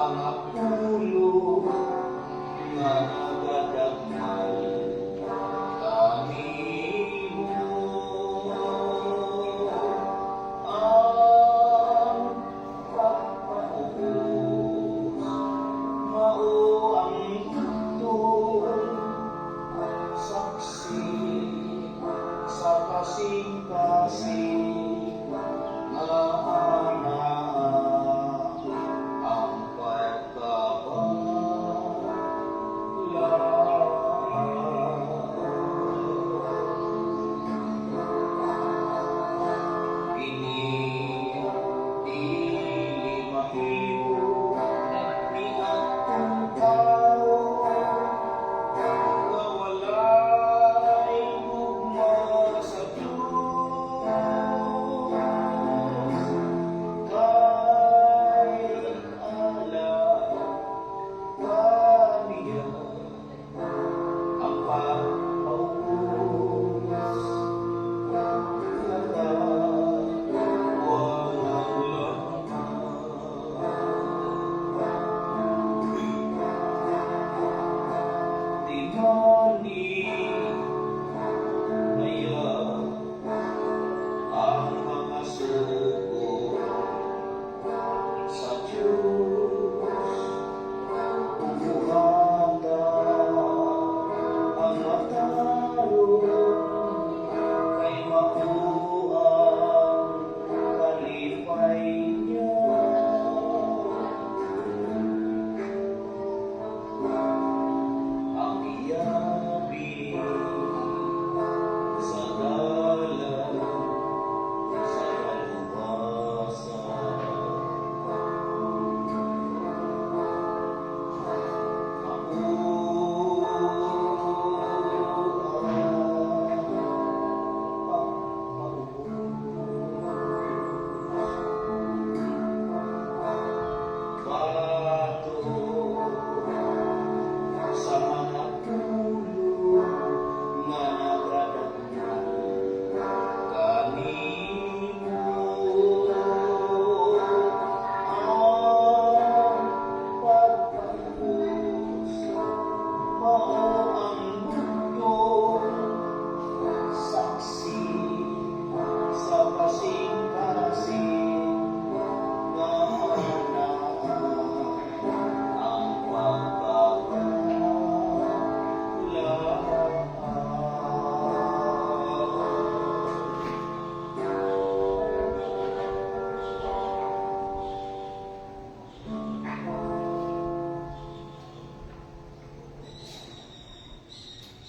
Mga pulo nga nagadagmay kanimo ang pagpaubos mao ang bugtong saksi sa kasing-kasing nga anaa ang pagkabalaan. Kini dili mahimo ni atong tawo nga walay gugma sa Diyos, kay alang kaniya ang pagpaubos walang laman. Di man ni naya ang mga sugo sa Diyos, buhata ang matarong kay mao ang kalipay niya. Ang iyabi sa dalan sa kaluwasan. Mao ang pagpaubos. Bato sa mga pulo nga nagadagmay kanimo ang pagpaubos mao ang bugtong saksi sa kasing-kasing nga anaa ang pagkabalaan.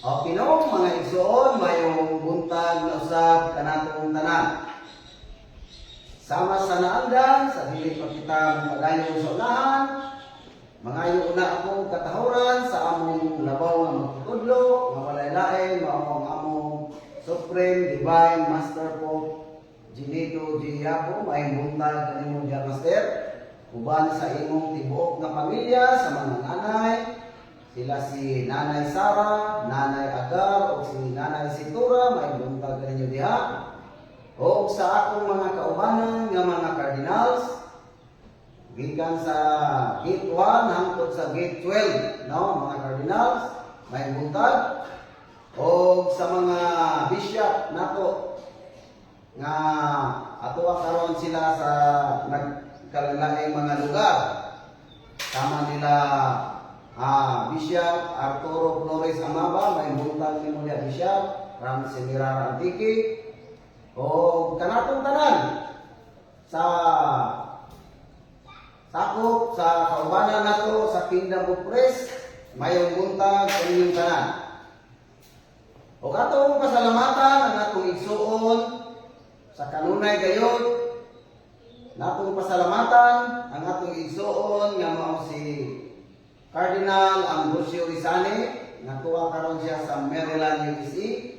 Okay no, mga igsoon, mayong buntag na usab kanatong tanan. Sama sa naandan, sa dili pa kita magpadayon sa unahan, mangayo una ako katahuran sa among labaw nga magtutudlo, nga walay lain, mao ang among Supreme Divine Master Pope Ginito G. Yapo. Mayong buntag kanimo diya, Master. Uban sa imong tibuok nga pamilya, sa mga nanay, sila si Nanay Sara, Nanay Agar, o si Nanay Situra, may buntag kaninyo diha. O sa akong mga kaubanan nga mga cardinals, gikan sa gate 1 hangtod sa gate 12, no, mga cardinals, may buntag. O sa mga bishop nato nga atoa karon sila sa nagkalalaing mga lugar. Sama nila Bishop Arturo Flores Amaba, may buntag nimo diha, Bishop, Ram Semirar Antique, o kanatong tanan sa sakop sa kaubanan nato sa Kingdom of Praise, mayong buntag sa inyong tanan. O katong pasalamatan ang atong igsuon sa kanunay gayod, natong pasalamatan ang atong igsuon nga mao si Cardinal Ambrosio Rizani nga tuwa karon siya sa Maryland, USA.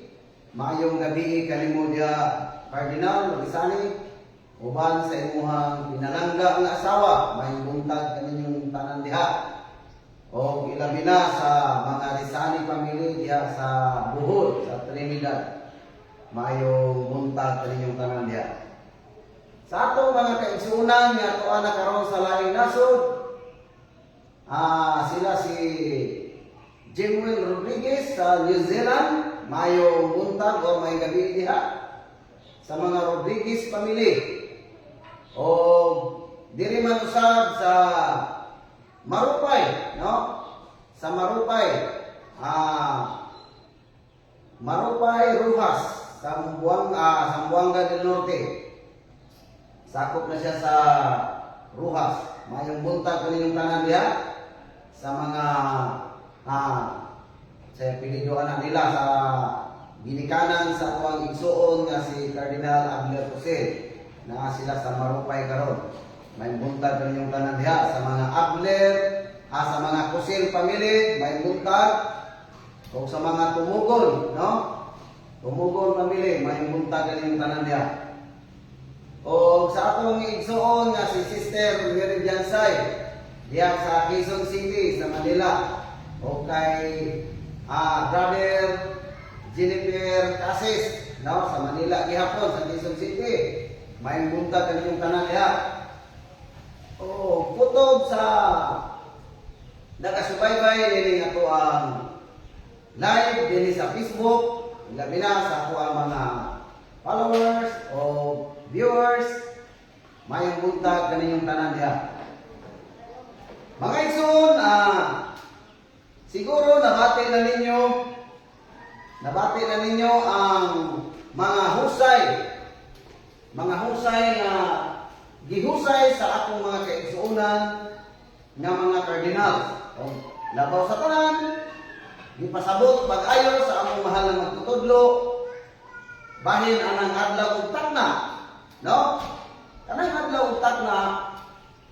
Maayong gabi kanimo diha, Cardinal Rizani, uban sa imuhang pinalangga nga asawa. Maayong buntag kaninyong tanan diha. O ilabi na sa mga Rizani family diha sa Bohol, sa Trinidad. Maayong buntag kaninyong tanan diha. Sa atong mga kaigsuonan nga atoa na karon sa laing nasod, Sila si Jimuel Rodriguez sa New Zealand, mayong buntag o may gabi diha sa mga Rodriguez family. O diri man usab sa Marupay, no? Sa Marupay, Marupay Roxas, Zamboanga del Norte. Sakop na siya sa Roxas. Mayong buntag kaninyong tanan diha sa mga sa apelyido ana nila, sa ginikanan sa atuang igsuon nga si Cardinal Abner Jose. Naa sila sa Marupay karon. May buntag kaninyong tanan diha sa mga Abler, sa mga Kusil family, may buntag, o sa mga Tumugon, no? Tumugon family, may buntag kaninyong tanan diha. O sa atong igsuon nga si Sister Mary Biansay diha sa Quezon City sa Manila, o kay Brother Jennifer Casis, no, sa Manila gihapon, sa Quezon City. May buntag kaninyong tanan diha. O kutob sa nakasubaybay nini ato ang live dinhi sa Facebook, labi na sa ako ang mga followers o viewers, mayong buntag kaninyong tanan diha. Mga igsoon, siguro nabati na ninyo ang mga husay nga gihusay sa akong mga kaigsuonan nga mga cardinals. O, labaw sa tanan, gipasabot pag-ayo sa among mahal na magtutudlo bahin anang adlaw ug takna, no? Kanang adlaw ug takna,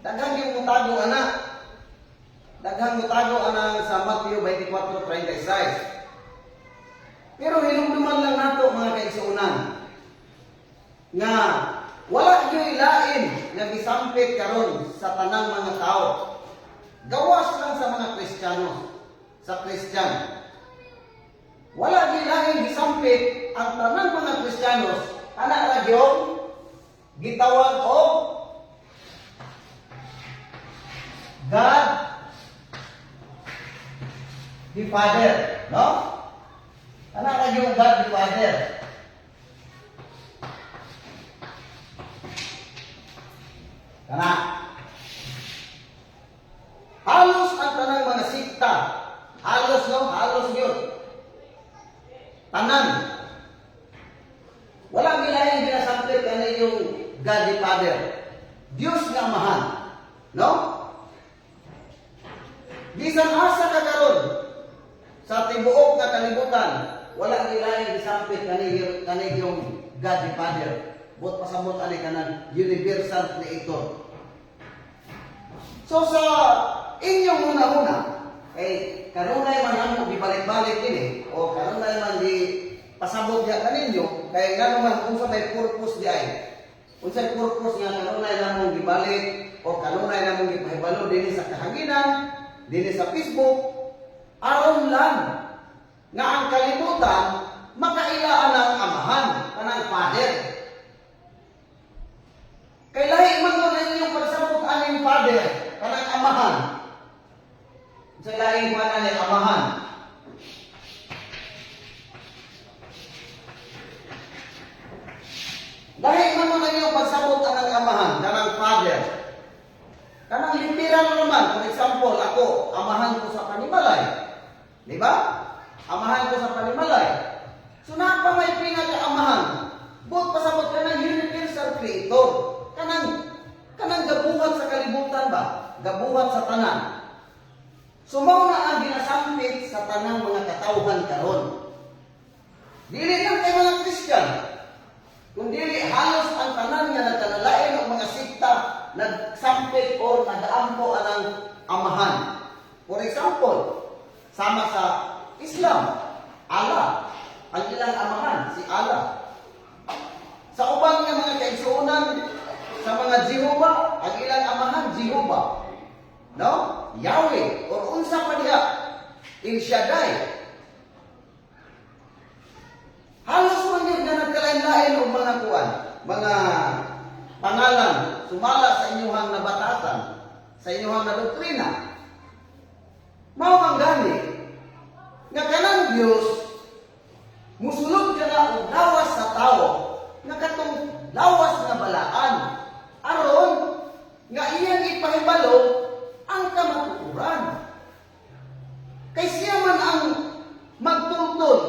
daghang yung mutago ana, daghang mutago anang sa Matthew 24:36. Pero hinumduman lang nato, mga kaigsuonan, nga wala gyud lain nga gisampit karon sa tanang mga tao gawas lang sa mga Kristiyano, sa Christian. Wala gyud lain gisampit ang tanang mga Kristiyanos, ana ra gyud gitawag og God the Father, no? Ana ra gyud, God the Father. Kana. Halos ang tanang mga sikta, halos, no, halos yun. Tanan. Wala gilaing ginasampit kani yung God the Father. Diyos nga Amahan. No? Bisan asa ka karon sa tibuok nga kalibutan, wala gilaing gisampit kani yung God the Father. Buot pasabot ani kanang universal creator. So sa inyong una-una, eh, kanunay man amo gibalik-balik kini o kanunay man di pasabot diha kaninyo, kay ngano man, unsa may purpose di ay? Unsay purpose nga kanunay namong gibalik o kanunay namong gipahibalo dinhi sa kahanginan, dinhi sa Facebook, aron lang nga ang kalibutan makailaan ang Amahan, kanang Father. Kay lahi man nun ang inyong pagsabot aning Father, kanang Amahan. Sa lahing kuan ani Amahan. Lahi man nun ang inyong pagsabot anang Amahan, kanang Father. Kanang literal naman, for example, ako, amahan ko sa panimalay. Di ba? Amahan ko sa panimalay. So naa pa may pinaka-amahan. Buot pasabot kanang universal creator. Kanang gabuhat sa kalibutan ba? Gabuhat sa tanan. So mao na ang ginasampit sa tanang mga katawhan karon. Dili lang kay mga Christian, kung dili halos ang tanan nga nagkanalain og mga sikta nagsampit or nagaampo anang Amahan. For example, sama sa Islam, Allah, ang ilang amahan, si Allah. Sa uban nga mga kaigsuonan, sa mga Jehovah, ang ilang amahan, Jehovah. No? Yahweh, or unsa pa diha, El Shaddai. Halos man yun nga nagkalain-lain og mga kuan, mga pangalan, sumala sa inyong nabatasan, sa inyong na doktrina. Mao man gani nga kanang Dios musulod kana og lawas sa tawo nga katong lawas nga balaan aron nga iyang ipahibalo ang kamatuoran. Kay siya man ang magtultol,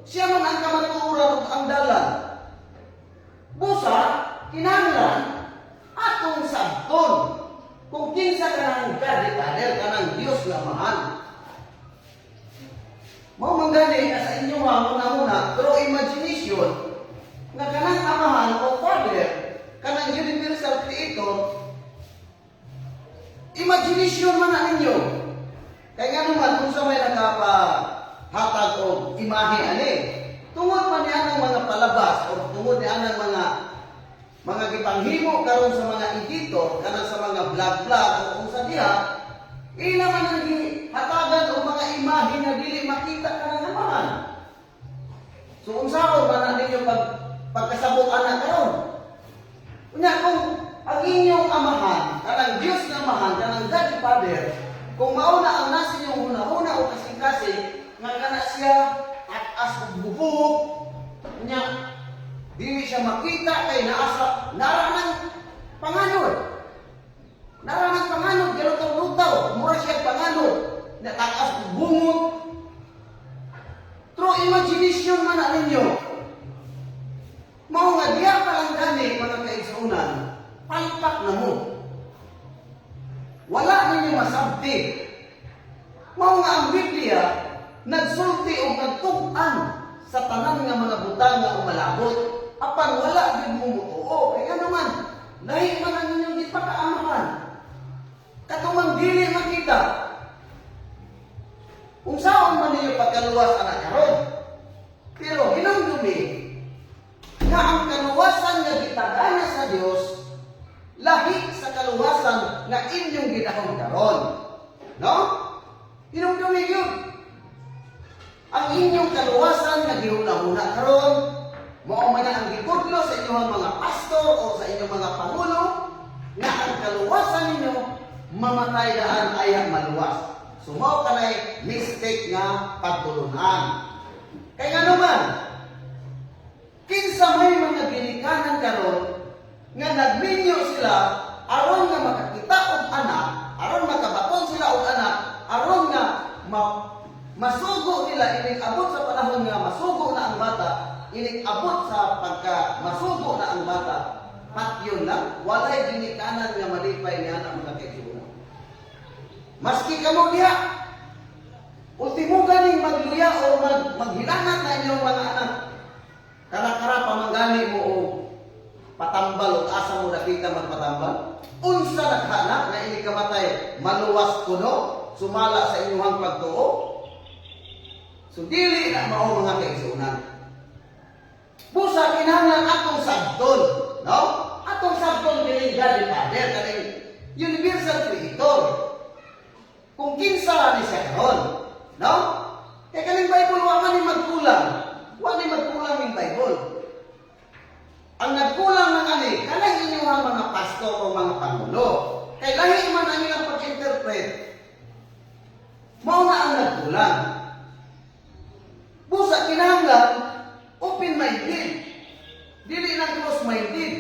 siya man ang kamatuoran ug ang dalan. Busa, kinahanglan atong sabton kung kinsa kanang God the Father, kanang Dios nga Amahan. Mao man gani nga sa inyo una-una, pero imagination nga kanang Amahan o Father, kanang universal creator, imagination man na ninyo. Kay nga naman, kung sa may nakapahatag og imahe ani, tungod man niya ang mga palabas o tungod niya ang mga gipanghimo karon sa mga editor, kanang sa mga vlog-vlog o kung sa diha, ila man ang gihatagan og mga imahe nga dili makita kanang Amahan. So unsaon man na ninyo pagkasabot ana karon? Unya kung ang inyong Amahan, kanang Dios nga Amahan, kanang God the Father, kung mao na ang nasa inyong huna-huna o kasing-kasing, nga kana siya taas og buhok, unya dili siya makita kay naa sa nara ng panganod. Nara ng panganod, galutaw-lutaw, mura siya panganod, na taas og bungot. Through imagination man na ninyo. Mao nga diya pa lang gani, mga kaigsuonan, palpak na mo. Wala ninyo masabti. Mao nga ang Biblia nagsulti og nagtug-an sa tanan nga mga butang nga umalabot apan wala gyud mo mutuo. Kay ano man, lahi man ang inyong gipakaamahan. Kato dili makita. Unsaon man ninyo pagkaluwas ana karon? Pero hinumdumi nga ang kaluwasan nga gitagana sa Dios lahi sa kaluwasan nga inyong gidahom karon. No? Hinumdumi yun. Ang inyong kaluwasan nga gihuna-huna karon, mao man na ang gitudlo sa inyong mga pastor o sa inyong mga pangulo nga ang kaluwasan ninyo mamatay daan ay maluwas. So mao kanay mistake nga pagtulunan. Kay nga naman, kinsa may mga ginikanan karon nga nagminyo sila aron nga makakita og anak, aron makabaton sila og anak, aron nga masugo nila inig abot sa panahon nga masugo na ang bata, inig abot sa pagka masugo na ang bata, patyon lang, walay ginikanan nga malipay niya ang mga kaigsuonan. Maski kamo diha, ultimo ganing magluya o maghilanat na inyong mga anak, kara-kara pamangani mo o patambal o asa mo nakita magpatambal? Unsa naghanak na ini kamatay maluwas kuno sumala sa inyong pagtuo? So dili na mao, mga kaigsuonan. Busa kinahanglan atong sabton, no? Atong sabton kining God the Father, kaning universal creator. Kung kinsa ni siya karon, no? Kay kaning Bible wa man ni magkulang. Wa ni magkulang ning Bible. Ang nagkulang ng ani, kanang inyong mga pastor o mga pangulo. Kay lahi man ang ilang pag-interpret. Mao na ang nagkulang. Busa kinahanglan open-minded. Dili na close-minded.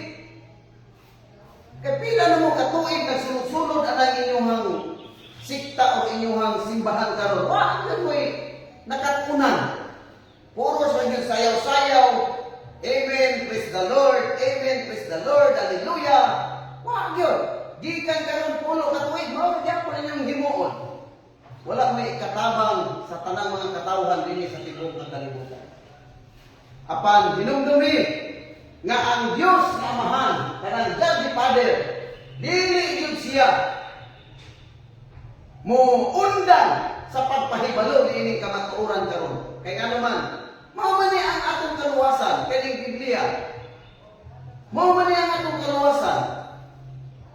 Kay pila na mo katuig nagsunod-sunod anang inyong sikta o inyong simbahan karon. Wa gyud mo'y nakatunan. Puro sa inyong sayaw-sayaw. Amen, praise the Lord. Amen, praise the Lord. Hallelujah. Wa gyud. Gikan karon pulo ka tuig, mao gyapon inyong himuon. Wala may ikatabang sa tanang mga katawhan dinhi sa tibuok ng kalibutan. Apan hinumdumi nga ang Dios nga Amahan, kanang God the Father, dili gyud siya mo undang sa pagpahibalo niining kamatuoran karon. Kay ngano man, mao man ni ang atong kaluwasan kining Biblia. Mao man ni ang atong kaluwasan.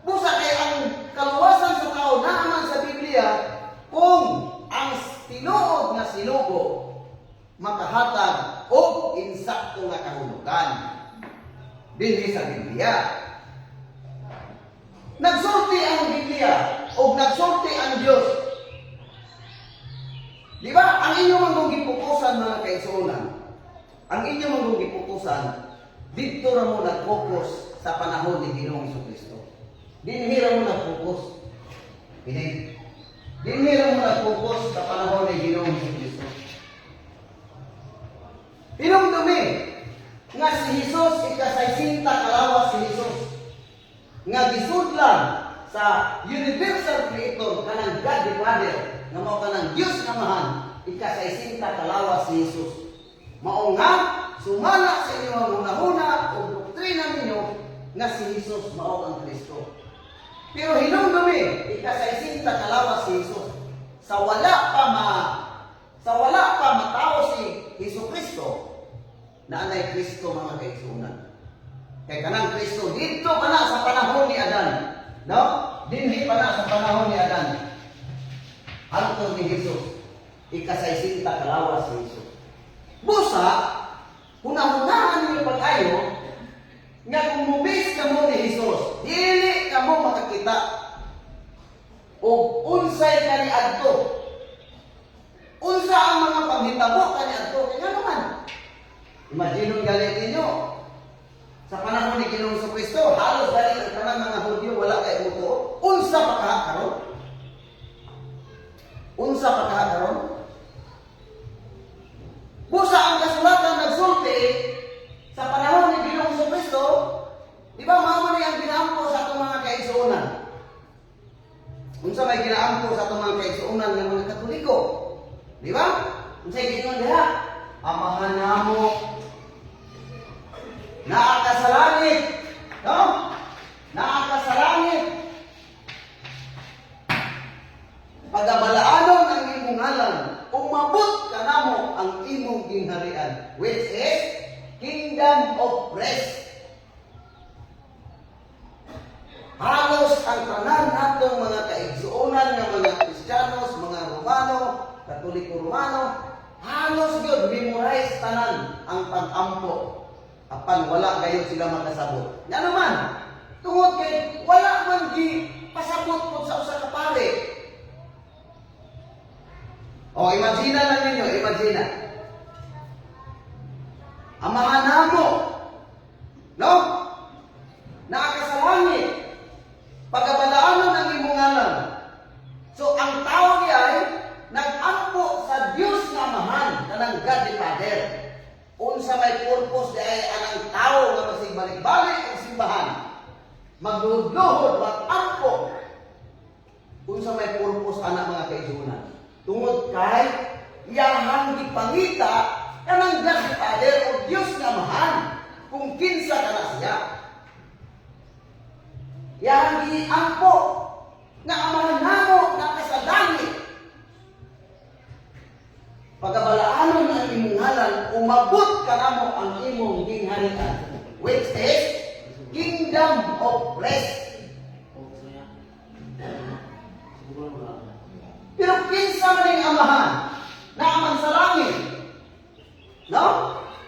Busa kay ang kaluwasan sa tao naa man sa Biblia kung ang tinuod nga sinugo makahatag og insakto nga kahulugan dinhi sa Biblia. Nagsulti ang Biblia o nagsulti ang Dios. kaigsuonan, ang inyong mga gipukusan, didto ra mo nag-focus sa panahon ni Ginoong Kristo. Dinhi ra mo nag-focus. Ini. Dinhi ra mo nag-focus sa panahon ni Ginoong Kristo. Hinumdumi nga si Jesus, ikasaysinta kalawas si Jesus nga gisudlan sa universal creator, kanang God the Father, nga mao kanang Dios nga Amahan. Ikasaysinta kalawas si Jesus. Mao nga sumala sa inyong hunahuna o doktrina ninyo nga si Jesus mao ang Kristo. Pero hinumdumi, ikasaysinta kalawas si Jesus. Sa wala pa matao si Hesus Kristo, naanay Kristo, mga kaigsuonan. Kay kanang Kristo didto pa na sa panahon ni Adan. No? Dinhi pa na sa panahon ni Adan. Hangtod ni Jesus. Ikasaysinta kalawas si Jesus. Busa, hunahunahan ninyo pag-ayo nga kung mubis kamo ni Jesus, dili kamo makakita og unsay kaniadto. Unsa ang mga panghitabo kaniadto? Kaya nga naman, imagine gali ninyo, sa panahon ni Ginoong Kristo, halos dali ang tanang mga Hudyo wala kay mutuo. Unsa pa kaha karon? Unsa pa kaha karon? Busa ang kasulatan nagsulti sa panahon ni Ginoong Kristo, di ba mao ni ang ginaampo sa atong mga kaigsuonan? Unsa may ginaampo sa atong mga kaigsuonan nga mga Katoliko? Di ba? Unsa giingon diha? "Amahan namo, naa ka sa langit." No? "Naa ka sa langit. Pagabalaanon ang imong ngalan. Umabot kanamo ang imong gingharian," which is kingdom of rest. Halos ang tanan natong mga kaigsuonan nga mga Kristiyanos, mga Romano, Katoliko Romano, halos gyud memorize tanan ang pag-ampo. Apan wala gayud sila makasabot. Nga naman, tungod kay wala man gi pasabot po sa usa ka pare. O, imagine lang ninyo, imagine. "Amahan namo, no? Naa ka sa langit. Pagabalaanon ang imong ngalan." So, ang tao niya ay nag-ampo sa Dios nga Amahan, kanang God the Father. Unsa may purpose di ay anang tao nga masig balik-balik ang simbahan? Magluhod-luhod, mag-ampo. Unsa may purpose ana, mga kaigsuonan? Tungod kay iyahang gipangita kanang God the Father o Dios nga Amahan kung kinsa kana siya. Iyahang giampo nga "Amahan namo, naa ka sa langit. Pagabalaanon ang imong ngalan, umabot kanamo ang imong gingharian," which is kingdom of rest. Pero kinsa man ning Amahan? Naa man sa langit. No?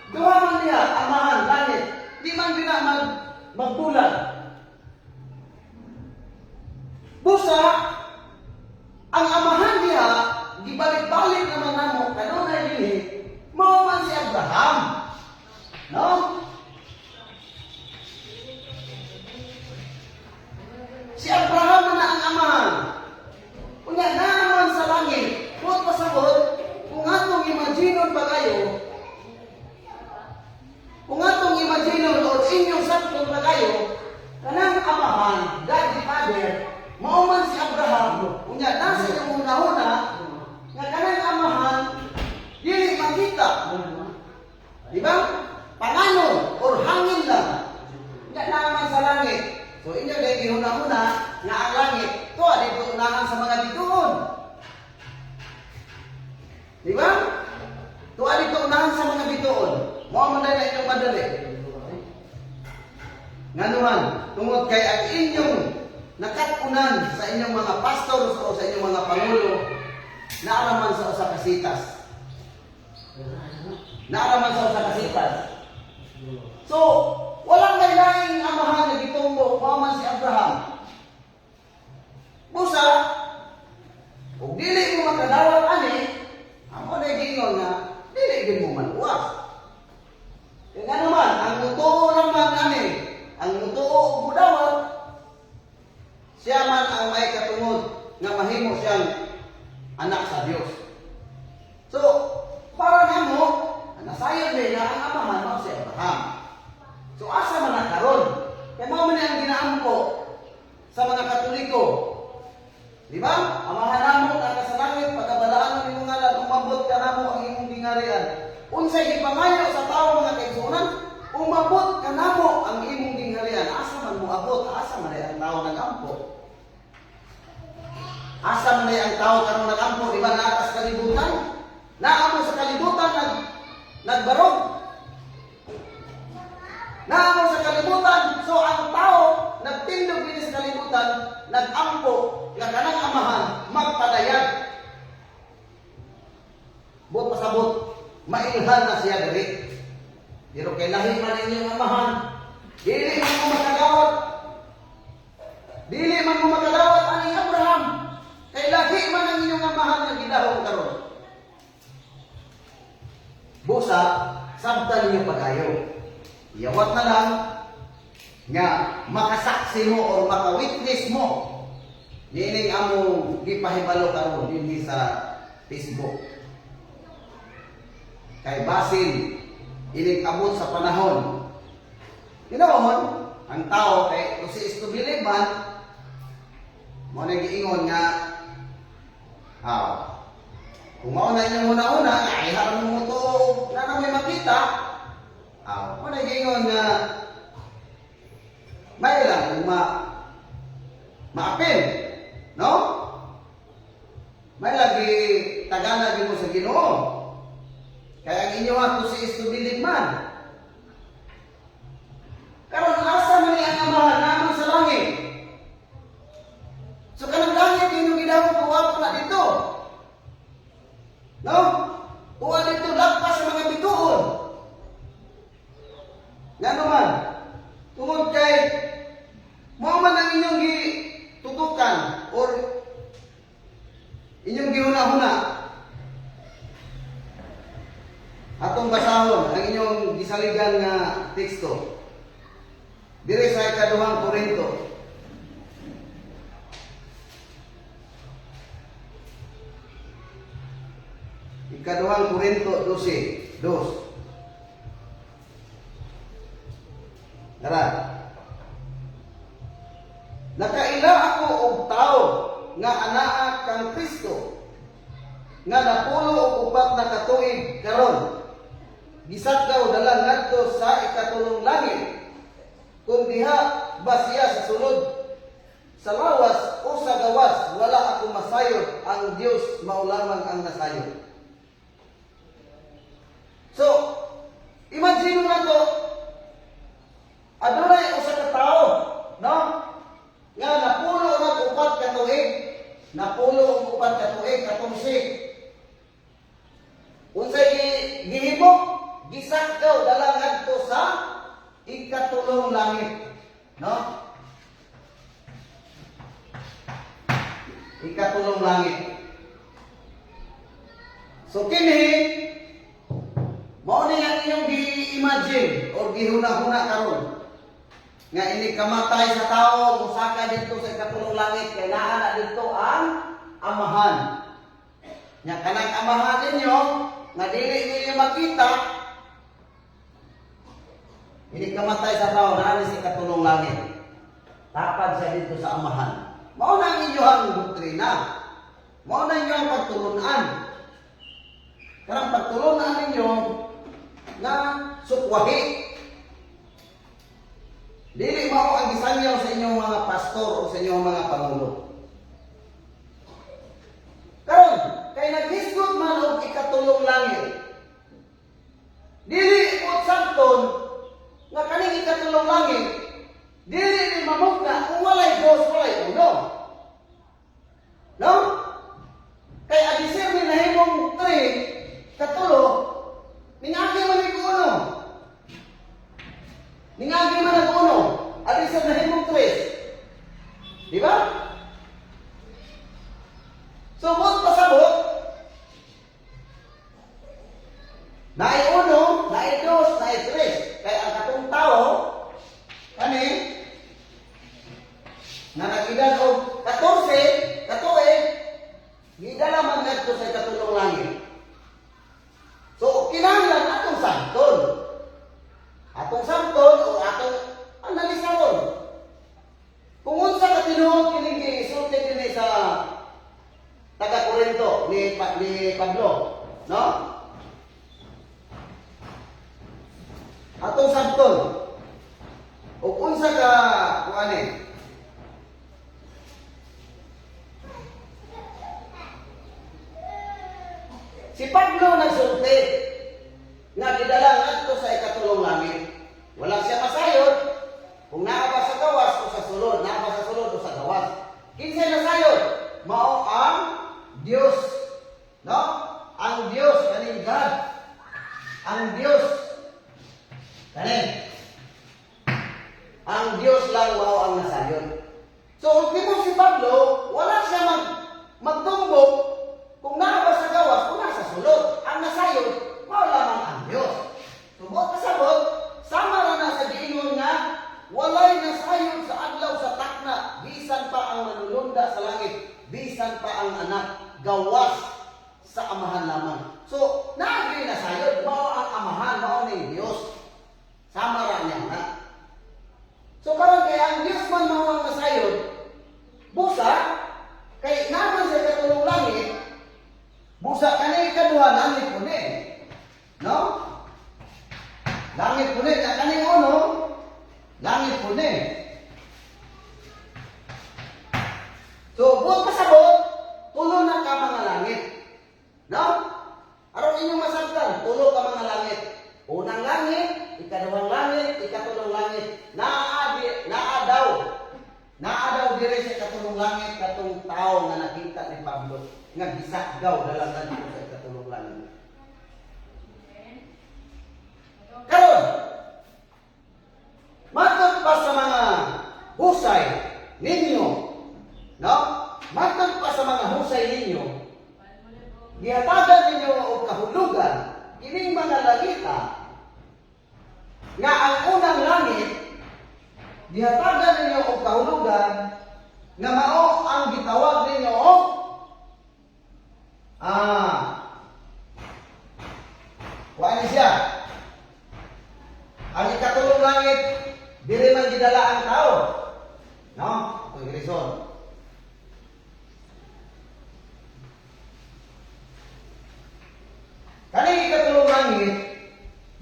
Duha man niya, Amahan, langit. Di man gina magbulag. Busa, ang Amahan niya, gibalik-balik naman namo, kanunay dinhi, mao man si Abraham. No? Si Abraham na ang Amahan. Unya naman sa langit, kung pasabot, kung atong imaginon pa kayo, kung atong imaginon o inyong sakton pa kayo, kanang Amahan, God the Father, mao man si Abraham, unya nasa inyong hunahuna, nga kanang Amahan, dili makita. Di ba? Panganon or hangin lang. Nga naman sa langit. So inyo dahil gihuna-huna nga ang langit, to dito unahan sa mga bituon. Di ba? Tuwa dito unahan sa mga bituon. Mao man dahil na inyong madali. Nganuman, tungod kay ang inyong nakatunan sa inyong mga pastors o sa inyong mga pangulo, naaraman sa usa ka sitas. Naaraman sa usa ka sitas. So, walang may laing amahan na gitumbo, mao man si Abraham. Busa, kung dili mo makadawat ani, ako na giingon nga, dili gid mo. may katungod nga mahimo siyang anak sa Dios. So, para namo, nasayod nila ang amahan mao si Abraham. So asa man na karon? Kay mao man ang ginaampo sa mga Katoliko. Di ba? "Amahan namo nga sa langit, pagabalaan imong ngalan, umabot ka namo ang imong gingarian." Unsay gipangayo sa tawo, mga kaigsuonan? "Umabot ka namo ang imong gingharian." Asa man moabot? Asa man ang tao nagampo? Asa man ang tao karon nagampo? Di ba naa sa kalibutan? Naa mo sa kalibutan nagbarog. Naa mo sa kalibutan. So ang tao nagtindog dinhi sa kalibutan, nagampo nga kanang amahan magpadayag. Buot pasabot, mailhan na siya diri. Pero kay lahi man inyong amahan, dili man mo makadawat. Dili man mo makadawat aning Abraham. Kay lahi man ang inyong amahan nga gidahom karon. Busa, sabtan ninyo pag-ayo. Iyawat na lang nga makasaksi mo or maka-witness mo niining among gipahibalo karon dinhi sa Facebook. Kay basin ining abot sa panahon. Tinuod, ang tao kay to see is to believe man, mao na giingon nga kung mao na inyong una-una, ay haron mo to na na may makita. Mao na giingon nga may lang kung maapil, no? May lagi tagana mo sa Ginoo. Kaya ang inyo to see is to believe man. Karon, asa man ni ang amahan naman sa langit? So kanang langit inyong gidahom, kuha po na dito. No? Kuha dito lagpas sa mga bituon. Ngano man? Tungod kay mao man ang inyong gitutukan or inyong gihuna-huna. Atong basahon ang inyong gisaligan nga teksto. Dire sa Ikaduhang Korinto. Ikaduhang Korinto 12:2. Tara. "Nakaila ako og tawo nga anaa kang Kristo nga napulo og 4 na katuig karon. Gisakdaw dala ngadto sa ikatulong langit. Kung diha ba siya sa sulod sa lawas o sa gawas, wala ako masayod, ang Dios mao lamang ang nasayod." So, imagine mo na to, adunay usa ka tawo, no? Nga napulo nag 4 ka tuig, napulo og 4 ka tuig, 14. Unsay gihimo? Gisakdaw dala ngadto sa ikatulong langit, no? Ikatulong langit. So kini mao ni ang inyong gi-imagine or gihuna-huna karon nga ini kamatay sa tao musaka dito sa ikatulong langit kay naa na dito ang amahan. Nya kanang amahan ninyo nga dili ninyo makita, ini kamatay sa tao naa ni sa ikatulong langit. Tapad siya dito sa amahan. Mao na ang inyong doktrina. Mao na inyong pagtulunan. Karang pagtulunan ninyo nga sukwahi. Dili mao ang gisangyaw sa inyong mga pastor o sa inyong mga pangulo. Karon, kay naghisgot man og ikatulong langit. Dili mo sabton nga kaning ikatulong langit dili ni mamugna kung walay dos, walay uno. No? Kay adisir ni nahimong 3, katulo, ningagi man ni uno. Ningagi man ang uno. Adisir nahimong 3. Di ba? So, buot pasabot, naay uno, naay dos, naay tres. Kaya ang katong tao, kani, nga nag-edad og 14, Pedro ni Pablo, no? Atong sabton. Ug unsa ka kuan eh? Si Pablo nagsulti nga gidala ngadto sa ikatulong langit. Wala siya masayod kung naa ba sa gawas o sa sulod, naa ba sa sulod o sa gawas. Kinsay nasayod? Mao ang Dios. No? Ang Dios kaning God. Ang Dios kani. Ang Dios lang mao ang nasayod. So ultimo si Pablo, wala siya magtumbok kung naa ba sa gawas o nasa sulod. Ang nasayod, mao lamang ang Dios. So buot pasabot, sama ra na sa giingon nga walay nasayod sa adlaw sa takna, bisan pa ang manulunda sa langit, bisan pa ang anak, gawas sa amahan lamang. So, naa gyud nasayod, mao ang amahan, mao ning Dios. Sama ra niya na. So karon kay ang Dios man mao ang nasayod, busa kay naman sa ikatulong langit, busa kani ikaduha langit puni. No? Langit puni na kaning uno, langit puni. So buot pasabot, tulo na ka mga langit. No? Aron inyong masabtan, tulo ka mga langit. Unang langit, ikaduhang langit, ikatulong langit. Naa daw dire sa ikatulong langit katong tao nga nakita ni Pablo nga gisakgaw dala ngadto sa ikatulong langit. Karon, matod pa sa mga husay ninyo, no? Matod pa sa mga husay ninyo, gihatagan ninyo og kahulugan kining mga langita nga ang unang langit gihatagan ninyo og kahulugan nga mao ang gitawag ninyo og kuan ni siya. Ang ikatulong langit diri man gidala ang tao, no? Itong reason. Kaning ikatulong langit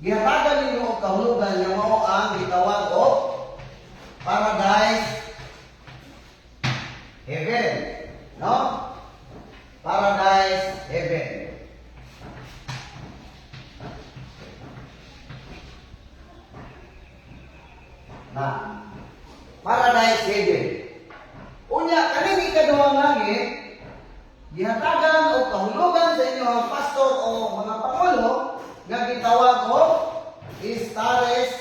gihatagan ninyo og kahulugan nga mao ang gitawag og paradise heaven, no? Paradise heaven. Na. Paradise heaven. Unya kaning ikaduhang langit gihatagan og kahulugan sa inyong pastor o mga pangulo nga gitawag og stars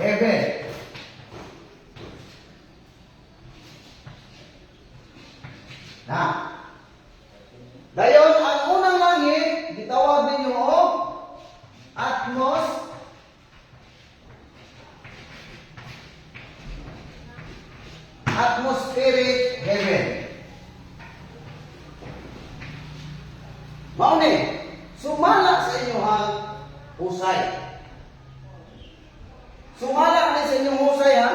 heaven. Na. Dayon ang unang langit gitawag ninyo og atmospheric heaven. Mao ni sumala sa inyong husay. Sumala ni sa inyong husay, ha?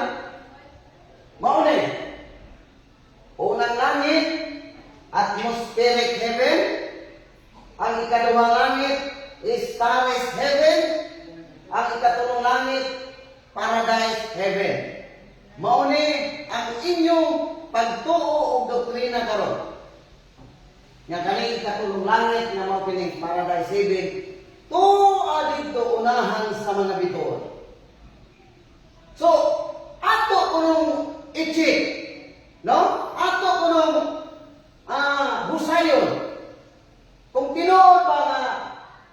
Mao ni unang langit, atmospheric heaven. Ang ikaduhang langit, stars heaven. Ang ikatulong langit, paradise heaven. Mao ni ang inyong pagtuo og doktrina karon. Nga kaning ikatulong langit nga mao kining paradise heaven, tuo didto unahan sa mga bituon. So, ato kunong i-check, no? Ato kunong husayon. Kung tinuod ba nga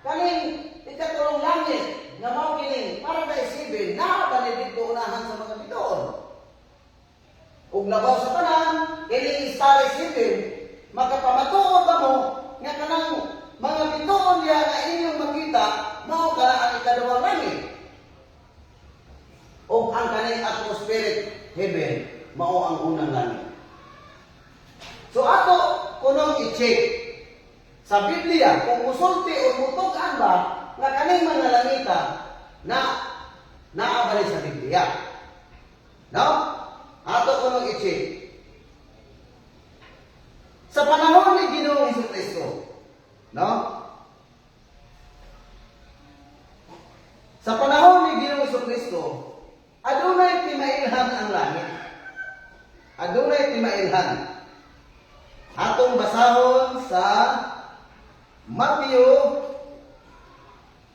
kaning ikatulong langit nga mao kining paradise heaven, naa ba ni didto unahan sa mga bituon? Ug labaw sa tanan, kining stars heaven, makapamatuod ba mo nga kanang mga bituon diha nga inyong makita mao kana ang ikaduhang langit? O ang kaning atmospheric heaven mao ang unang langit. So ato kunong i-check sa Biblia kung musulti o mutug-an ba nga kaning mga langita na naa ba sa Biblia. No? Ato kunong i-check. Adunay timailhan. Atong basahon sa Matthew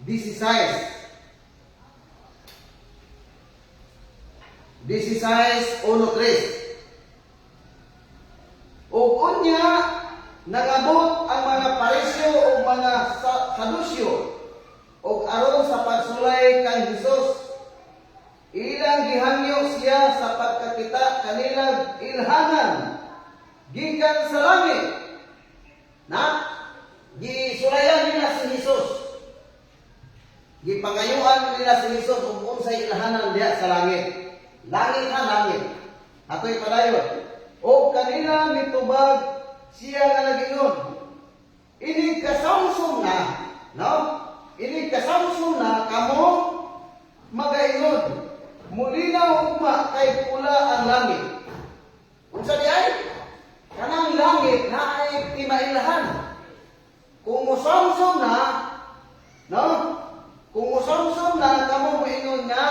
16. 16:1-3. Ug unya nangabot ang mga Pariseo ug mga Saduseo ug aron sa pagsulay kang Hesus, ilang gihangyo siya sa pagkakita kanilang ilhanan gikan sa langit. Na gisulayan nila si Hesus. Gipangayuan nila si Hesus ug unsay ilhanan diha sa langit. Langit ha, langit. Atoy padayon. O kanila mitubag siya nga nagingon: "Inig kasamsom na, no? Inig kasamsom na kamo magaingon, 'Mulinaw ugma kay pula ang langit.'" Unsa di ay? Kanang langit na ay timailhan. Kung musamsom na, no? Kung musamsom na kamo moingon nga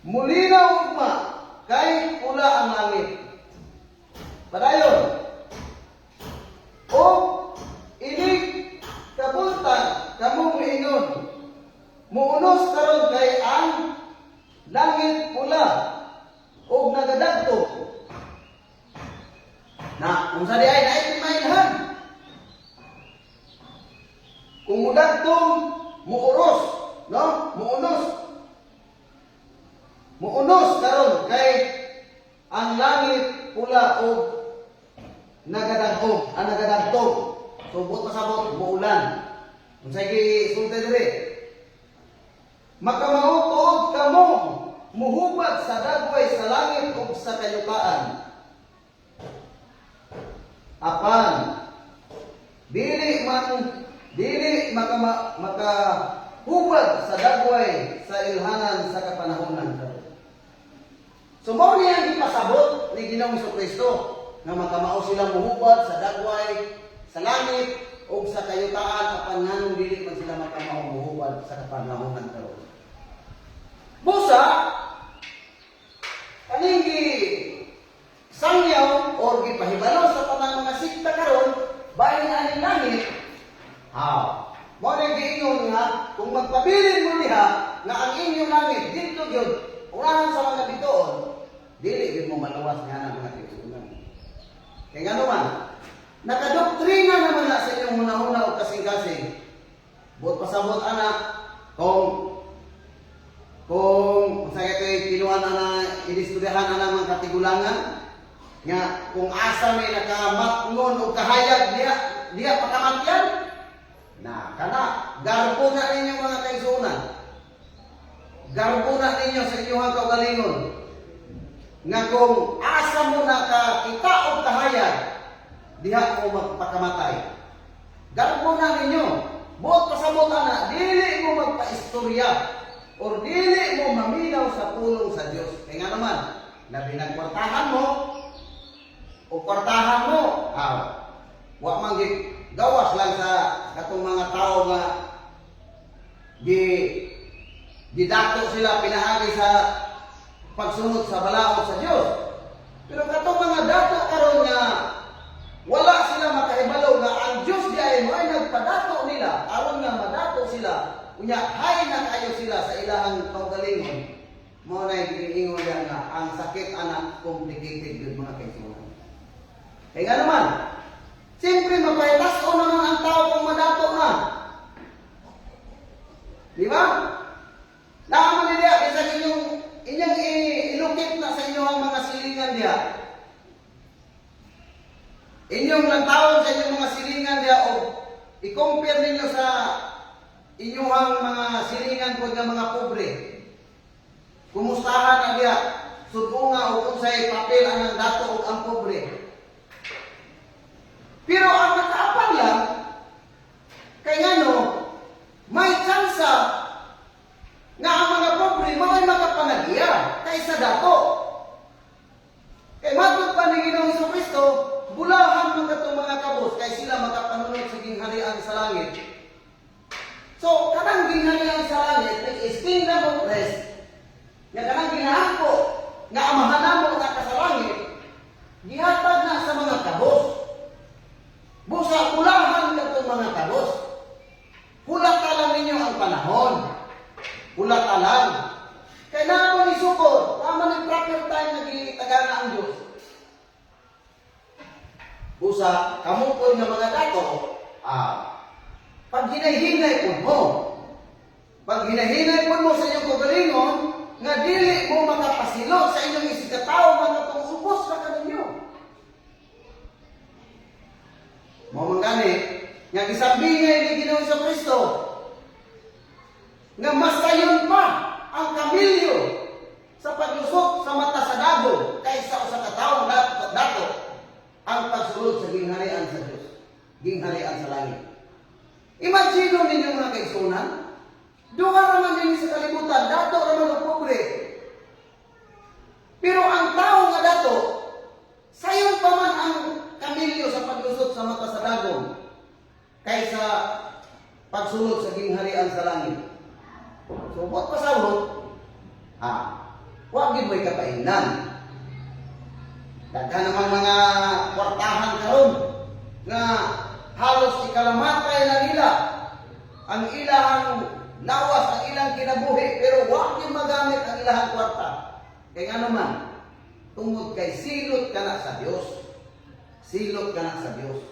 mulinaw ugma kay pula ang langit. Padayon. O inig kabuntag kamo moingon, "Muunos karon kay ang langit pula og nagadagto." Na, kung sa di ay naay timailhan. Kung mudagtong, muuros, no? Muunos. Muunos karon kay ang langit pula og nagadagom, ang nagadagtong. So buot pasabot, muulan. Unsay gisulti diri? Makamao tuod kamo muhubad sa dagway sa langit ug sa kayutaan. Apan dili man dili makahubad sa dagway sa ilhanan sa kapanahonan karon. So mao niya ang gipasabot ni Ginoong Kristo nga makamao sila muhubad sa dagway sa langit ug sa kayutaan, apan nganong dili man sila makamao muhubad sa kapanahonan karon. Busa kaning gi sangyaw or gipahibalo sa tanang mga sikta karon bahin aning langit. Ha. Mao na giingon nga kung magpabilin mo diha nga ang inyong langit didto gyud unahan sa mga bituon, dili gyud mo maluwas nga ng mga tigulang. Kay ngano man, nakadoktrina naman na sa inyong hunahuna o kasing-kasing. Buot pasabot ana kung sa ito'y kinuha na na inistudyahan na mga katigulangan nga kung asa may nakamatngon o kahayag, diya diya pakamatyan na. Kana garbo na ninyo, mga kaigsuonan, garbo na ninyo sa inyong kaugalingon nga kung asa mo nakakita og kahayag, diha mo magpakamatay. Garbo na ninyo. Buot pasabot ana, dili mo magpaistorya or dili mo maminaw sa pulong sa Dios. Kaya nga naman, labi nagkwartahan mo o kwartahan mo, ah, wa man gawas lang sa katong mga tao nga gi gidato sila pinaagi sa pagsunod sa balaod sa Dios. Pero katong mga dato karon nga wala sila makahibalo nga ang Dios di ay mo ay nagpadato nila aron nga madato sila, unya hay na kayo sila sa ilahang kaugalingon, mao na giingon diha nga ang sakit ana complicated gyud, mga kaigsuonan. Kay nga naman, siyempre mapahitas-on naman ang tao kung madato na. Di ba? Naaman niya, bisan inyong ilukit na sa inyong mga silingan diha. Inyong lantawon sa inyong mga silingan diha o i-compare ninyo sa inyong mga silingan po nga mga pobre. Kumustahan na diha, sudunga o unsay papel ang dato og ang pobre. Pero ang nakaapan lang, kay ngano, may tsansa nga ang mga pobre mao'y makapangagiya kaysa dato. Kay matod pa ni Ginoong Kristo, bulahan man katong mga kabos kay sila makapanunod sa gingharian sa langit. So, kanang gingharian sa langit, which is kingdom of rest, nga kanang ginahangko, nga amahan namo nga. Busa kamo po nga mga dato, pag hinahinay po mo, pag hinahinay po mo sa inyong kagalingon, nga dili mo makapasilo sa inyong isigkatao mga itong ubos na kaninyo. Mao man gani, nga gisambingay ni Ginoong sa Kristo, nga masayon pa ang kamilyo sa paglusot sa mata sa dagom kaysa usa ka tawo dato, dato ang pagsulod sa gingharian sa Dios, gingharian sa langit. Imagine ninyo, mga kaigsuonan, duha ra man dinhi sa kalibutan, dato ra man og pobre. Pero ang tao nga dato, sayon pa man ang kamilyo sa paglusot sa mata sa dagom kaysa pagsulod sa gingharian sa langit. So, buot pasabot, wag gid mo'y kapaingnan. Daghan namang mga kwartahan karon nga halos ikalamatay na nila ang ilang lawas, ang ilang kinabuhi, pero wa gyud magamit ang ilang kwarta. Kay ngano man, tungod kay silot kana sa Dios. Silot kana sa Dios.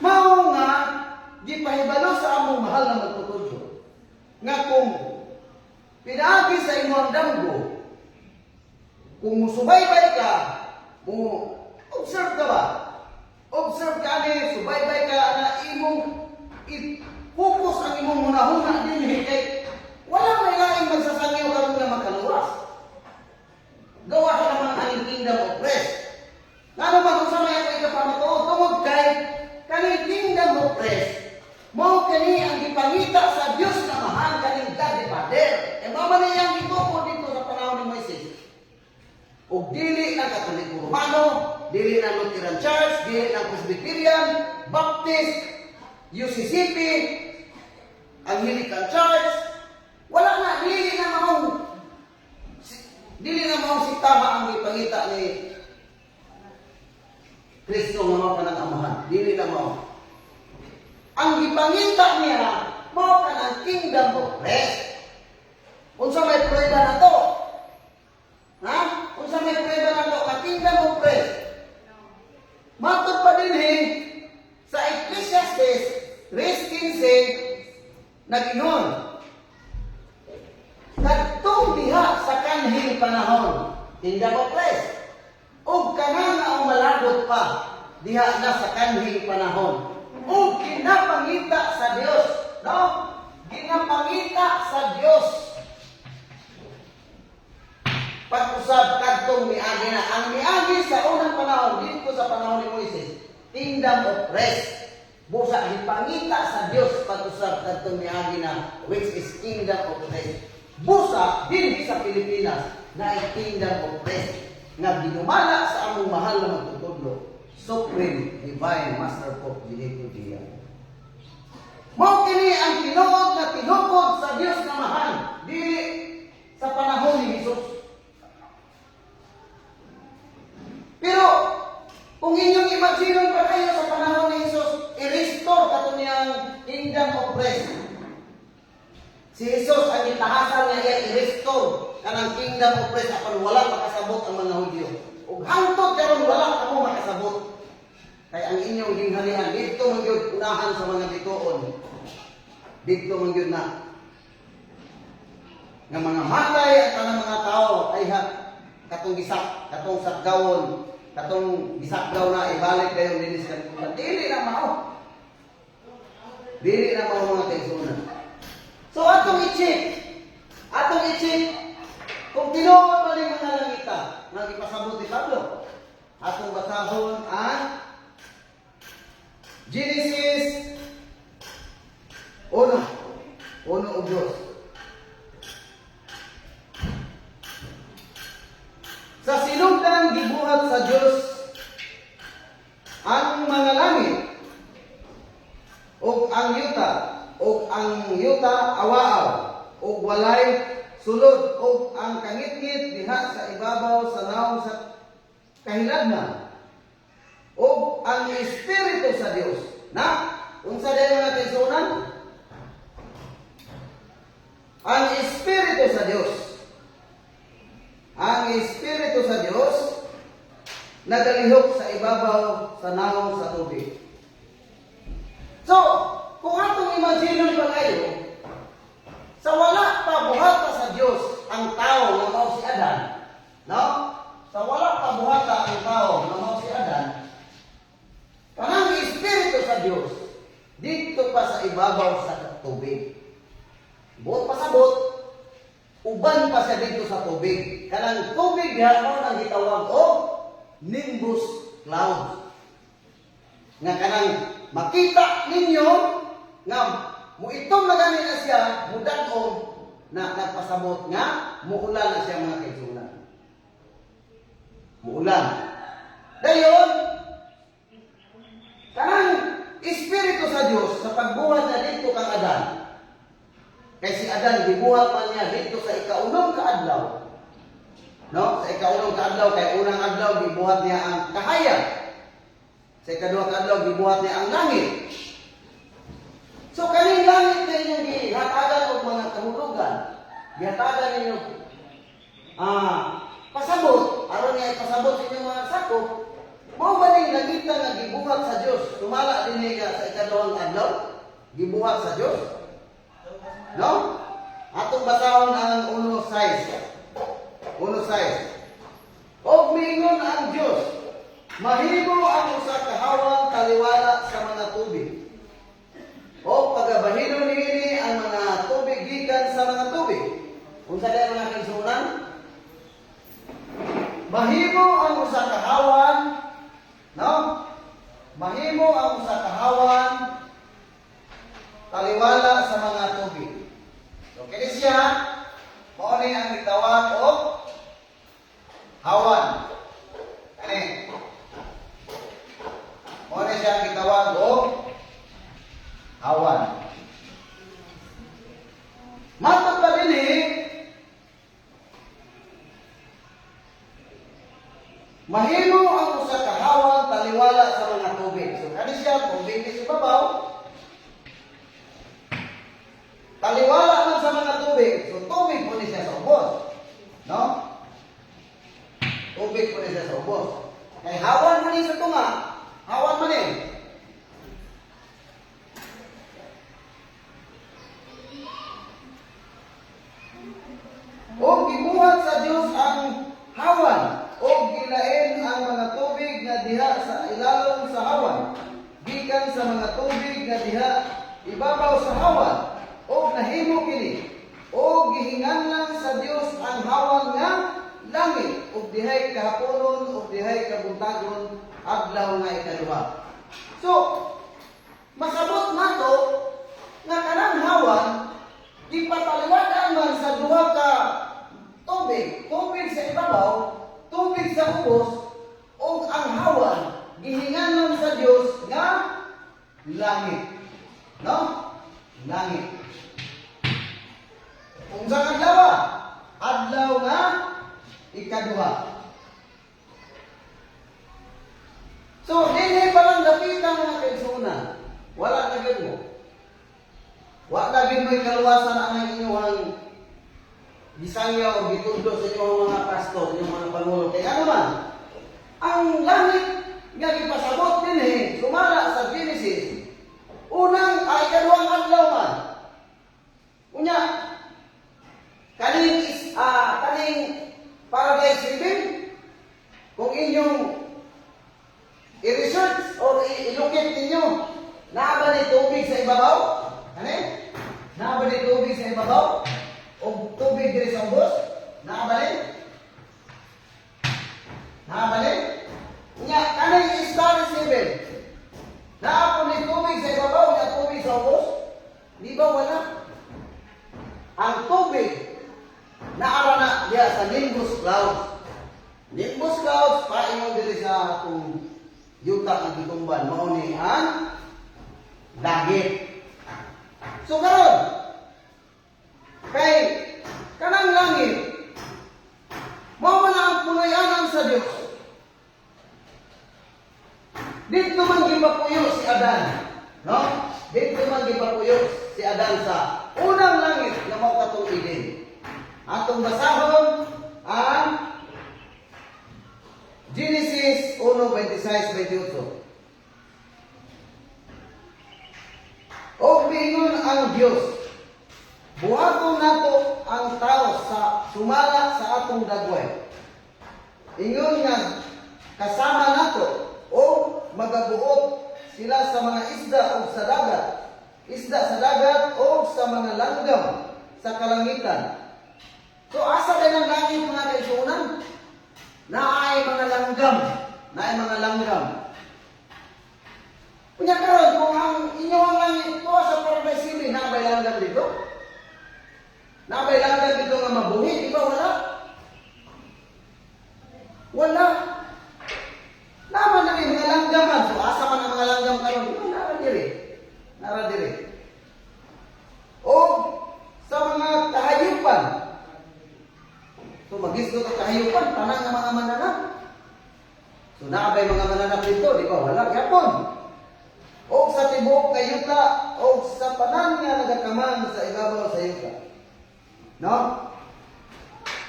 Mao nga gipahibalo sa among mahal na magtutudlo nga kung pinaagi sa imong damgo, kung musubaybay ka, mo observe ka ba? Observe ka ni, subaybay ka na imong i-focus ang imong hunahuna dinhi kay wala may laing magsasangyaw karon nga makaluwas. Gawa ka naman ang kingdom of rest. Ngano man, unsa may ako ikapamatuod? Tungod kay kaning kingdom of rest, mao kani ang gipangita sa Dios nga Amahan, kaning God the Father. E mao man iyang gituko dito sa panahon ni Moises. Ug dili na Katoliko Romano, dili na Lutheran Church, dili na Presbyterian, Baptist, UCCP, Anglican Church, wala na, dili na maong sistema ang gipangita ni Kristo nga mao kanang Amahan. Dili na mao. Ang gipangita niya mao kanang kingdom of rest. Unsa may prueba nato? Ha? Unsa may prueba nato ka kingdom of rest? Matod pa dinhi sa Ecclesiastes 3:15, nag-ingon, "Kadtong diha sa kanhing panahon, kingdom of rest, ug kanang nga umalagot pa diha na sa kanhing panahon, ug ginapangita sa Dios," no? Ginapangita sa Dios. Pag-usab kadtong miagi na ang miagi sa unang panahon dito sa panahon ni Moises, kingdom of rest. Busa gipangita sa Dios pag-usab kadtong miagi na, which is kingdom of rest. Busa dinhi sa Pilipinas na kingdom of rest nga ginumala sa among mahal na magtutudlo, Supreme Divine Master Pope Benito Diaz. Mao kini ang tinuod na tinukod sa Dios nga Amahan dili sa panahon ni Jesus. Pero kung inyong imaginon pa kayo sa panahon ni Jesus, i-restore kato niyang kingdom of rest. Si Jesus ang gitahasan nga iya i-restore kanang kingdom of rest apan wala makasabot ang mga Hudyo. Ug hangtod karon wala kamo makasabot. Kay ang inyong gingharian didto man gyud unahan sa mga bituon. Didto man gyud na nga mga matay ang tanang mga tao ay ha, katong gisak, katong sakgawon, katong gisakgaw na ibalik kayo dinhi sa kalibutan. Dili na mao. Dili na mao, mga kaigsuonan. So atong i-check. Atong i-check kung tinuod ba ni mga langita nga gipasabot ni Pablo. Atong basahon ang Genesis 1:1 ug 2. Sa sinugdan gibuhat sa Dios ang mga langit ug ang yuta, ug ang yuta awaaw ug walay sulod, ug ang kangitngit diha sa ibabaw sa nawong sa kahilagnan, ug ang espiritu sa Dios na unsa dahil, mga kaigsuonan? Ang espiritu sa Dios, ang espiritu sa Dios. Nagalihok sa ibabaw sa nawong sa tubig. So, kung atong imagine pa kayo, sa wala pa buhata sa Dios ang tao nga mao si Adan, no? Sa wala pa buhata ang tao nga mao si Adan, kanang espiritu sa Dios dito pa sa ibabaw sa tubig. Buot pasabot, uban pa siya dito sa tubig. Kanang tubig diha mao nang gitawag og nimbus cloud. Nga kanang makita ninyo nga muitom na gani na siya, mudag-on na nagpasabot nga muulan na siya, mga kaigsuonan. Muulan. Dayon, kanang espiritu sa Dios sa pagbuhat niya dito kang Adan. Kay si Adan gibuhat man niya dito sa ikaunong kaadlaw. No? Sa ikaunong kaadlaw, kay unang adlaw gibuhat niya ang kahayag. Sa ikaduha kaadlaw gibuhat niya ang langit. So kaning langit na inyong gihatagan og mga kahulugan, gihatagan ninyo pasabot, aron niya ipasabot sa inyong mga sakop, mao ba ning langita nga gibuhat sa Dios? Sumala dinhi nga sa ikaduhang adlaw, gibuhat sa Dios. No? Atong basahon ang 1:6. 1:6. Og miingon ang Dios, "Mahimo ang usa ka hawan taliwala sa mga tubig. O pagabahinon niini ang mga tubig gikan sa mga tubig." Unsa diay, mga kaigsuonan? Mahimo ang usa ka hawan, no? Mahimo ang usa ka hawan taliwala sa mga tubig. So kini siya mao ni ang gitawag og hawan. Kani. Mao ni siya ang gitawag og hawan. Matod pa dinhi, mahimo ang usa ka hawan taliwala sa mga tubig. So kani siya tubig ni sa babaw. Taliwala man sa mga tubig. So tubig po ni siya sa ubos. No? Tubig po ni siya sa ubos. Kay hawan man ni sa tunga. Hawan man ni. O gibuhat sa Dios ang hawan o gilain ang mga tubig nga diha sa ilalom sa hawan gikan sa mga tubig nga diha ibabaw sa hawan, o nahimo kini. O gihinganlan sa Dios ang hawan nga "langit". Ug dihay kahaponon ug dihay kabuntagon, adlaw nga ikaduha. So masabot nato nga kanang hawan gipataliwadaan man sa duha ka tubig, tubig sa ibabaw, tubig sa ubos, ug ang hawan gihinganlan sa Dios nga "langit". No? Langit. Unsang adlaw? Adlaw nga ikaduha. So, dinhi pa lang dapita, mga kaigsuonan. Wala na gyud mo. Wa na gyud mo'y kaluwasan ang inyong gisangyaw o gitudlo sa inyong mga pastor, inyong mga pangulo. Kaya ano man, ang langit nga gipasabot dinhi, sumala sa Genesis, unang ay ikaduhang adlaw man. Unya, kaning paradise heaven, kung inyong i-research or i-locate ninyo, naa ba ni tubig sa ibabaw? Ano? Naa ba ni tubig sa ibabaw? O tubig diri sa ubos? Naa ba ni? Naa ba ni? Nya, kaning starry heaven, naa po ni tubig sa ibabaw, nya tubig sa ubos? Di ba wala? Ang tubig, naara na diya sa nimbus clouds. Nimbus clouds, paingon diri sa atong yuta nga gitumban, mao ni ang langit. So karon, kay kanang langit, mao man ang puloy-anan sa Dios. Dito man gipapuyo si Adan, no? Dito man gipapuyo si Adan sa unang langit nga mao katong Eden. Atong basahon ang Genesis 26:28. O miingon ang Dios, "Buhaton nato ang tao sa sumala sa atong dagway. Ingon nga kasama nato o magabuot sila sa mga isda o sa dagat, isda sa dagat o sa mga langgam sa kalangitan." So asa din ang langit, mga kaigsuonan? Naay mga langgam, naay mga langgam. Unya karon, kung ang inyong langit ko sa Paradise City, naa bay langgam didto? Naa bay langgam didto nga mabuhi, di ba wala? Wala. Naman na mga langgaman. So asa man ang mga langgam karon? Di ba nara diri? Nara diri. O sa mga kahayupan. So magisgot ang kahayupan, tanan nga mga mananap. So naa bay mga mananap didto, di ba? Wala gyapon. O sa tibuok nga yuta o sa tanan nga nagakamang sa ibabaw sa yuta. No?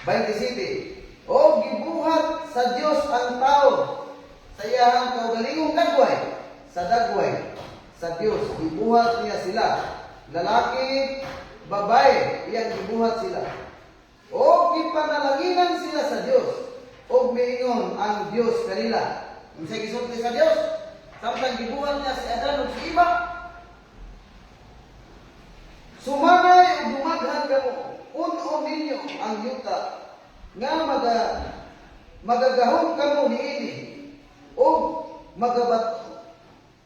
27. O gibuhat sa Dios ang tao sa iyang kaugalingong dagway, sa dagway sa Dios gibuhat niya sila, lalaki, babae, iyang gibuhat sila. O gipanalanginan sila sa Dios. O miingon ang Dios kanila. Unsay gisulti sa Dios? Samtang gibuhat niya si Adan ug si Eva? "Sumanay ug dumaghan kamo, un-on ninyo ang yuta nga magagahom kamo niini ug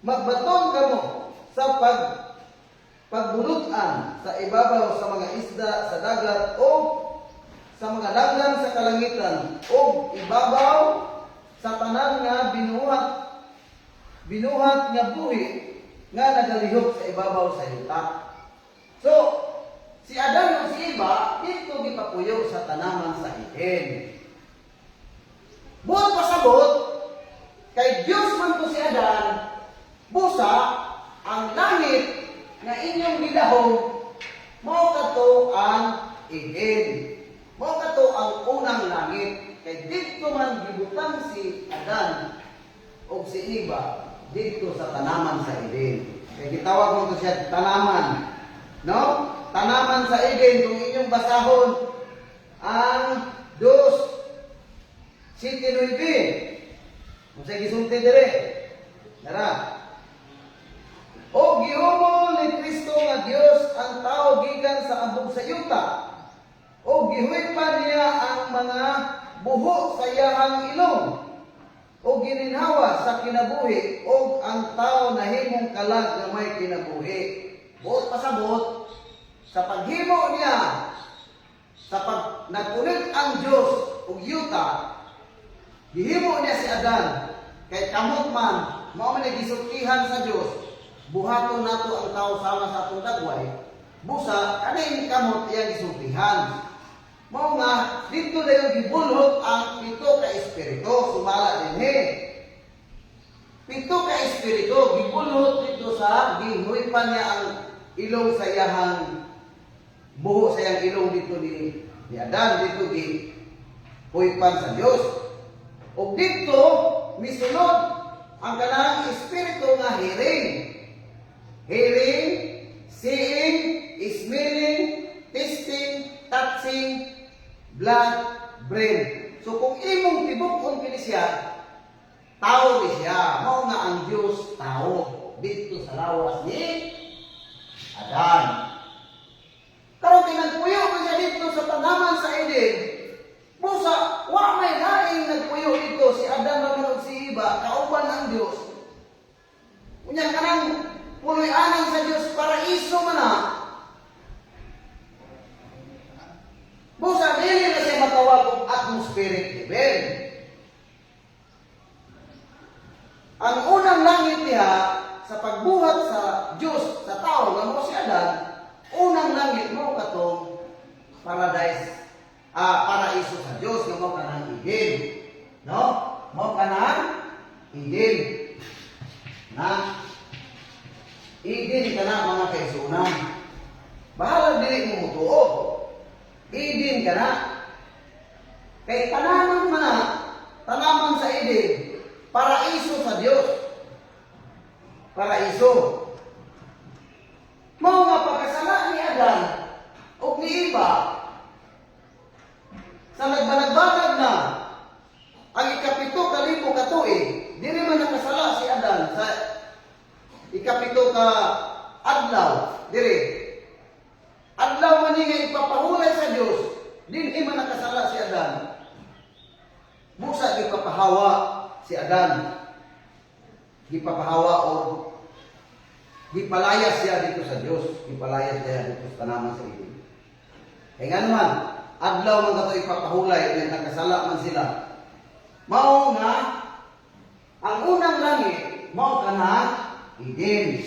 magbaton kamo sa pagbulutan sa ibabaw sa mga isda sa dagat o sa mga langgam sa kalangitan o ibabaw sa tanan nga binuhat binuhat nga buhi nga nagalihok sa ibabaw sa yuta." So, si Adan ug si Eva didto gipapuyo sa tanaman sa Eden. Buot pasabot, kay Dios man to si Adan, busa ang langit nga inyong gidahom mao kato ang Eden. Mao kato ang unang langit kay didto man gibutang si Adan ug si Eva didto sa tanaman sa Eden. Kay gitawag mo to siya tanaman. No? Tanaman sa Eden, kung inyong basahon ang 2:7-9. Kung sa gisulti dire. Dara. O gihumol ni Kristo nga Dios ang tao gikan sa abog sa yuta. O gihuypan niya ang mga buho sa iyahang ilong. O gininhawa sa kinabuhi o ang tao nahimong kalag nga may kinabuhi. Buot pasabot, sa paghimo niya, sa pag nagpunit ang Dios ug yuta, gihimo niya si Adan kay kamot man, mao man ay gisultihan sa Dios, "Buhaton nato ang tao sama sa atong dagway." Busa kaning kamot iyang gisultihan. Mao nga didto dayon gibulhot ang pito ka espiritu sumala dinhi. Pito ka espiritu gibulhot didto sa gihuypan niya ang ilong sa iyahang buho, sa iyang ilong didto ni Adan, didto gi huypan sa Dios. Ug didto misulod ang kanang espiritu nga hearing. Hearing, seeing, smelling, tasting, touching, blood, brain. So kung imong tibuk-on kini siya, tao ni siya. Mao nga ang Dios tao didto sa lawas ni Adan. Karon kay nagpuyo man siya didto sa tanaman sa Eden. Busa, wa may laing nagpuyo didto, si Adan ra ug si Eva kauban ang Dios. Unya kanang puloy-anan sa Dios, paraiso man na. Busa dili na siya matawag og atmospheric level. Ang unang langit diha sa pagbuhat sa Dios sa tao nga mao si Adan, unang langit mao katong paradise, paraiso sa Dios nga mao kanang Eden. No? Mao kanang Eden. Na Eden kana, mga kaigsuonan. Bahala dili mo mutuo. Eden kana. Kay tanaman man na, tanaman sa Eden. Paraiso sa Dios. Paraiso. Mao nga pagkasala ni Adan ug ni Eva sa nagbanag-banag na ang 7,000 ka tuig, dili man nakasala si Adan sa 7 ka adlaw, diri. Adlaw man ni nga ipapahulay sa Dios, dili man nakasala si Adan. Busa gipapahawa si Adan. Gipapahawa o gipalayas siya dito sa Dios, gipalayas siya dito sa tanaman sa Eden. Kaya nga naman, adlaw man kato ipapahulay, nga nakasala man sila. Mao nga, ang unang langit, mao kana Eden.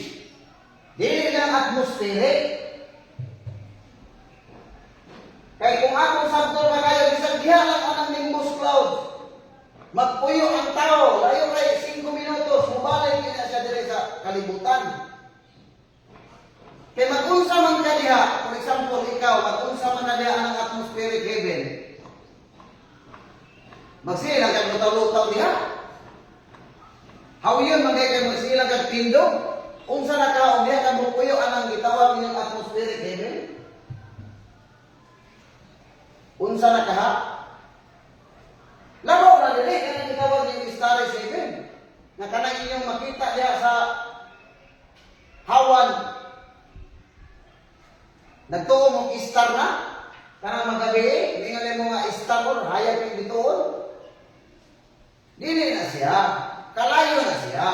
Dili lang atmospheric. Kay kung akong sabton na kayo, bisag diha lang anang nimbus cloud. Magpuyo ang tao, layo kay 5 minutos, mubalik na siya dire sa kalibutan. Kay mag-unsa man ka diha, for example, ikaw, mag-unsa man na diha ang atmospheric heaven. Magsilang kag lutaw-lutaw diha. Hawyon man kay magsilang kag tindog. Unsa na ka og diha ka mopuyo anang gitawag ninyong atmospheric heaven? Unsa na ka ha? Laro na dili kanang gitawag ninyong starry heaven. Nga kanang inyong makita diha sa hawan. Nagtuo mong star na? Kanang magabi, mingali mo nga star or hayag yung bituon. Dili na siya. Kalayo na siya.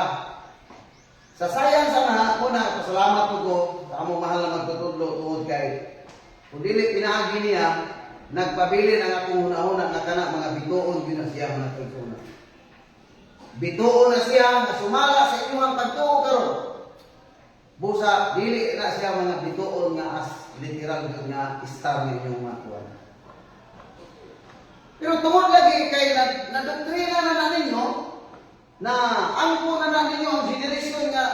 Sa science na, muna, pasalamat ko sa among mahal na magtutudlo tungod kay kung dili pinaagi niya, nagpabilin ang akong hunahuna nga kana mga bituon gyud na siya, mga kaigsuonan. Bituon na siya nga sumala sa inyong pagtuo karon. Busa dili na siya mga bituon nga as literal gyud nga star nga inyong makuha. Pero tungod lagi kay na doktrina na na ninyo na angko na na ninyo ang generation nga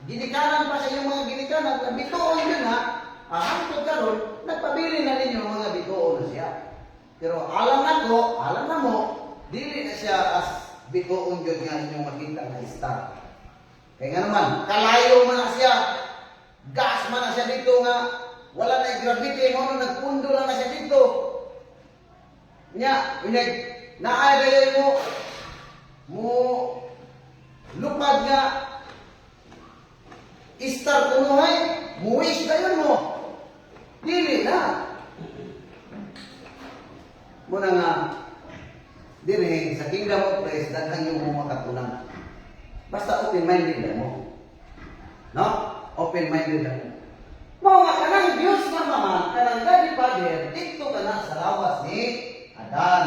ginikanan pa sa inyong mga ginikanan na bituon yun ha, hangtod karon nagpabili na ninyo ang mga bituon na siya. Pero alam na ko, alam na mo, dili na siya as bituon yun nga inyong makita nga star. Kaya nga naman, kalayo man na siya, gas man na siya dito nga, wala na gravity mo, no, nagpundo lang na siya dito. Nya, inag, naay dayon mo, mo, lupad nga, star kunuhay, muwish dayon mo. Dili na. Muna nga, dire sa Kingdom of Christ, daghan yung mo makatunan. Basta open-minded lang mo. No? Open-minded lang mo. Mao nga kanang Diyos nga Mama, kanang God the Father, dito ka na sa lawas ni Adan.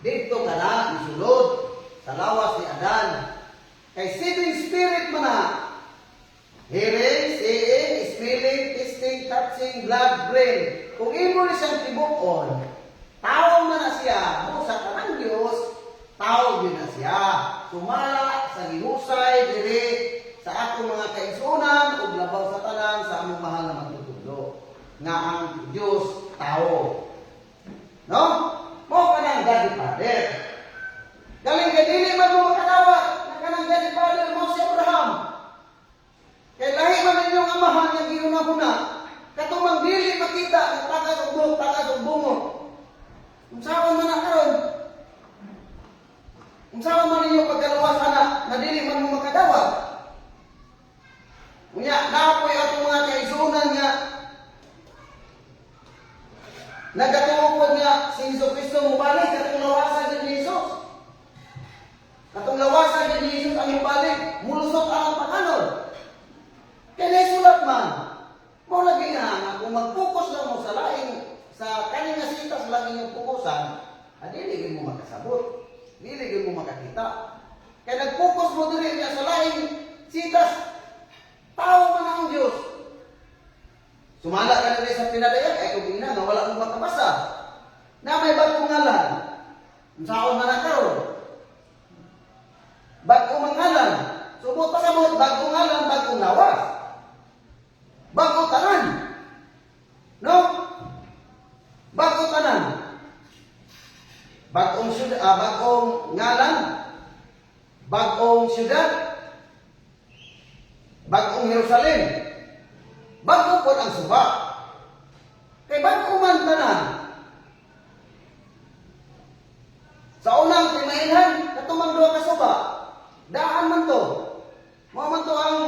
Dito ka na isulod sa lawas ni Adan. Kay seven spirit man na. Hearing, seeing, smelling, tasting, touching, blood, brain. Kung imo ni siyang tibukon, tao man na siya, mo sa kanang Diyos, tao gyud na siya. Sumala sa gihusay diri sa akong mga kaigsuonan ug labaw sa tanan sa among mahal na magtutudlo nga ang Diyos tao. No? Mao kanang God the Father. Galing kay dili man mo makadawat na kanang God the Father mo si Abraham. Kay lahi man inyong amahan nga giuna-huna. Katong mang dili makita nga takas og buhok, takas og bungo. Unsaon man na karon? Unsaon man ninyo pagkaluwas ana nga dili man mo makadawat? Unya, naapoy atong mga kaigsuonan nga nagatuo nga si Hesus Kristo mobalik katong lawasan ni Jesus. Katong lawasan ni Jesus ang mobalik, mulusot ang panganod. Kay naisulat man, mao lagi nga nga kung mag-focus lang mo sa laing sa kaning nga sitas lang inyong fokusan, dili gyud mo makasabot. Dili gyud mo makakita. Kay nag-focus mo diri nga sa laing sitas, tao man ang Diyos. Sumala ka na sa pinadayag, ay kung ina nga wala mo makabasa. Na may bagong ngalan. Unsaon man na karon? Bago ngalan. Subot pa sabot, bago ngalan, bagong lawas. Bago tanan. No? Bago tanan. Bagong syudad, bagong ngalan, Bag-ong syudad, bag-ong Jerusalem, bag-o pod ang suba. Kay bag-o man tanan. Sa unang timailhan, katumang duha ka suba, daan man to. Mao man to ang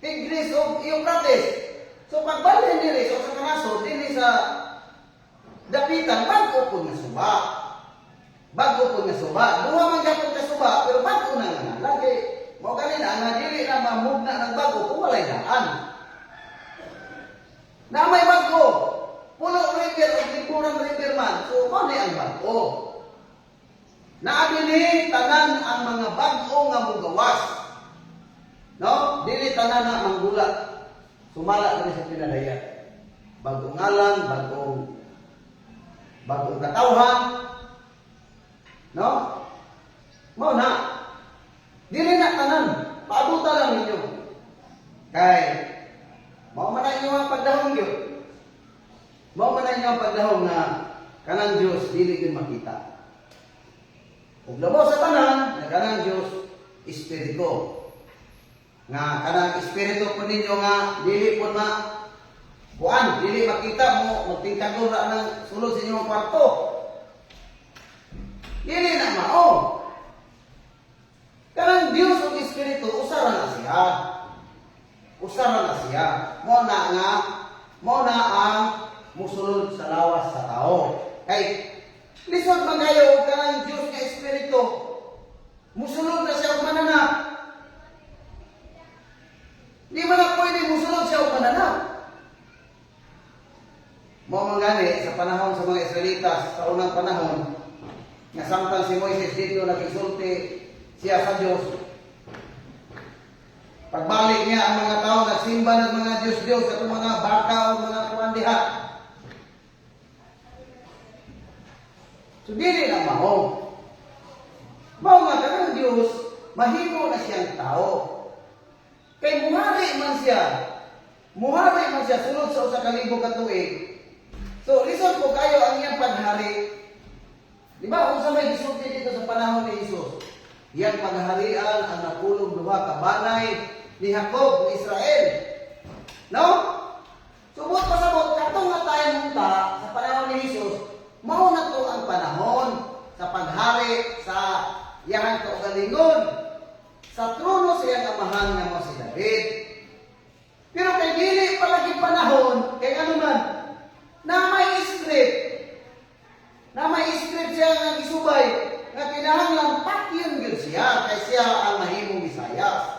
Tigris o Euphrates. So pagbalhin diri sa usa ka nasod dinhi sa dapitan, bag-o pud nga suba. Bag-o pud nga suba. Duha man gyapon ka suba, pero bag-o na nga ngalan. Kay mao gani na nga dili na mamugna ng bag-o kung walay daan. Na may bag-o, Pulo River o Liburan River man. So mao ni ang bag-o. Naa dinhi tanan ang mga bag-o nga mugawas. No? Dili tanan na manggula. Sumala diri sa pinadaya. Bag-ong ngalan, bagong katawhan. No? Mao na. Dili na tanan. Paabutan lang ninyo. Kay mao man na inyo ang pagdahong gyud. Mao man na inyo ang pagdahong nga kanang Dios dili gyud makita. Ug labaw sa tanan, nga kanang Dios espiritu. Nga kanang espiritu po ninyo nga dili po ma kuan, dili makita mo magtingkagol ra ng sulod sa inyong kwarto. Dili na mao. Kanang Dios ug espiritu usa ra na siya. Usa ra na siya. Mao na ang musulod sa lawas sa tao. Kay lisod man kayo og kanang Dios nga espiritu. Musulod na siya og mananap. Di man na pwede musulod siya og mananap. Mao man gani sa panahon sa mga Israelitas sa unang panahon nga samtang si Moises dito nagsulti siya sa Dios. Pagbalik niya, ang mga tao nagsimba ng mga Diyos-Diyos at mga baka o mga kuan diha. So dili na mao. Mao nga kanang Diyos mahimo na siyang tao. Kay muhari man siya. Muhari man siya sulod sa 1,000 ka tuig. So lisod po kayo ang iyang paghari. Di ba unsa may gisulti dito sa panahon ni Jesus? Iyang pagharian ang napulong duha ka banay ni Jacob, ni Israel. No? Subot pasabot katong nga time unta sa panahon ni Jesus, mao na to ang panahon sa paghari sa iyang kaugalingon sa trono sa iyang amahan nga mao si David. Pero kay dili pa lagi panahon, kay ano man, na may script siya nga gisubay, nga kinahanglan patyon gyud siya, kay siya ang mahimong Mesiyas.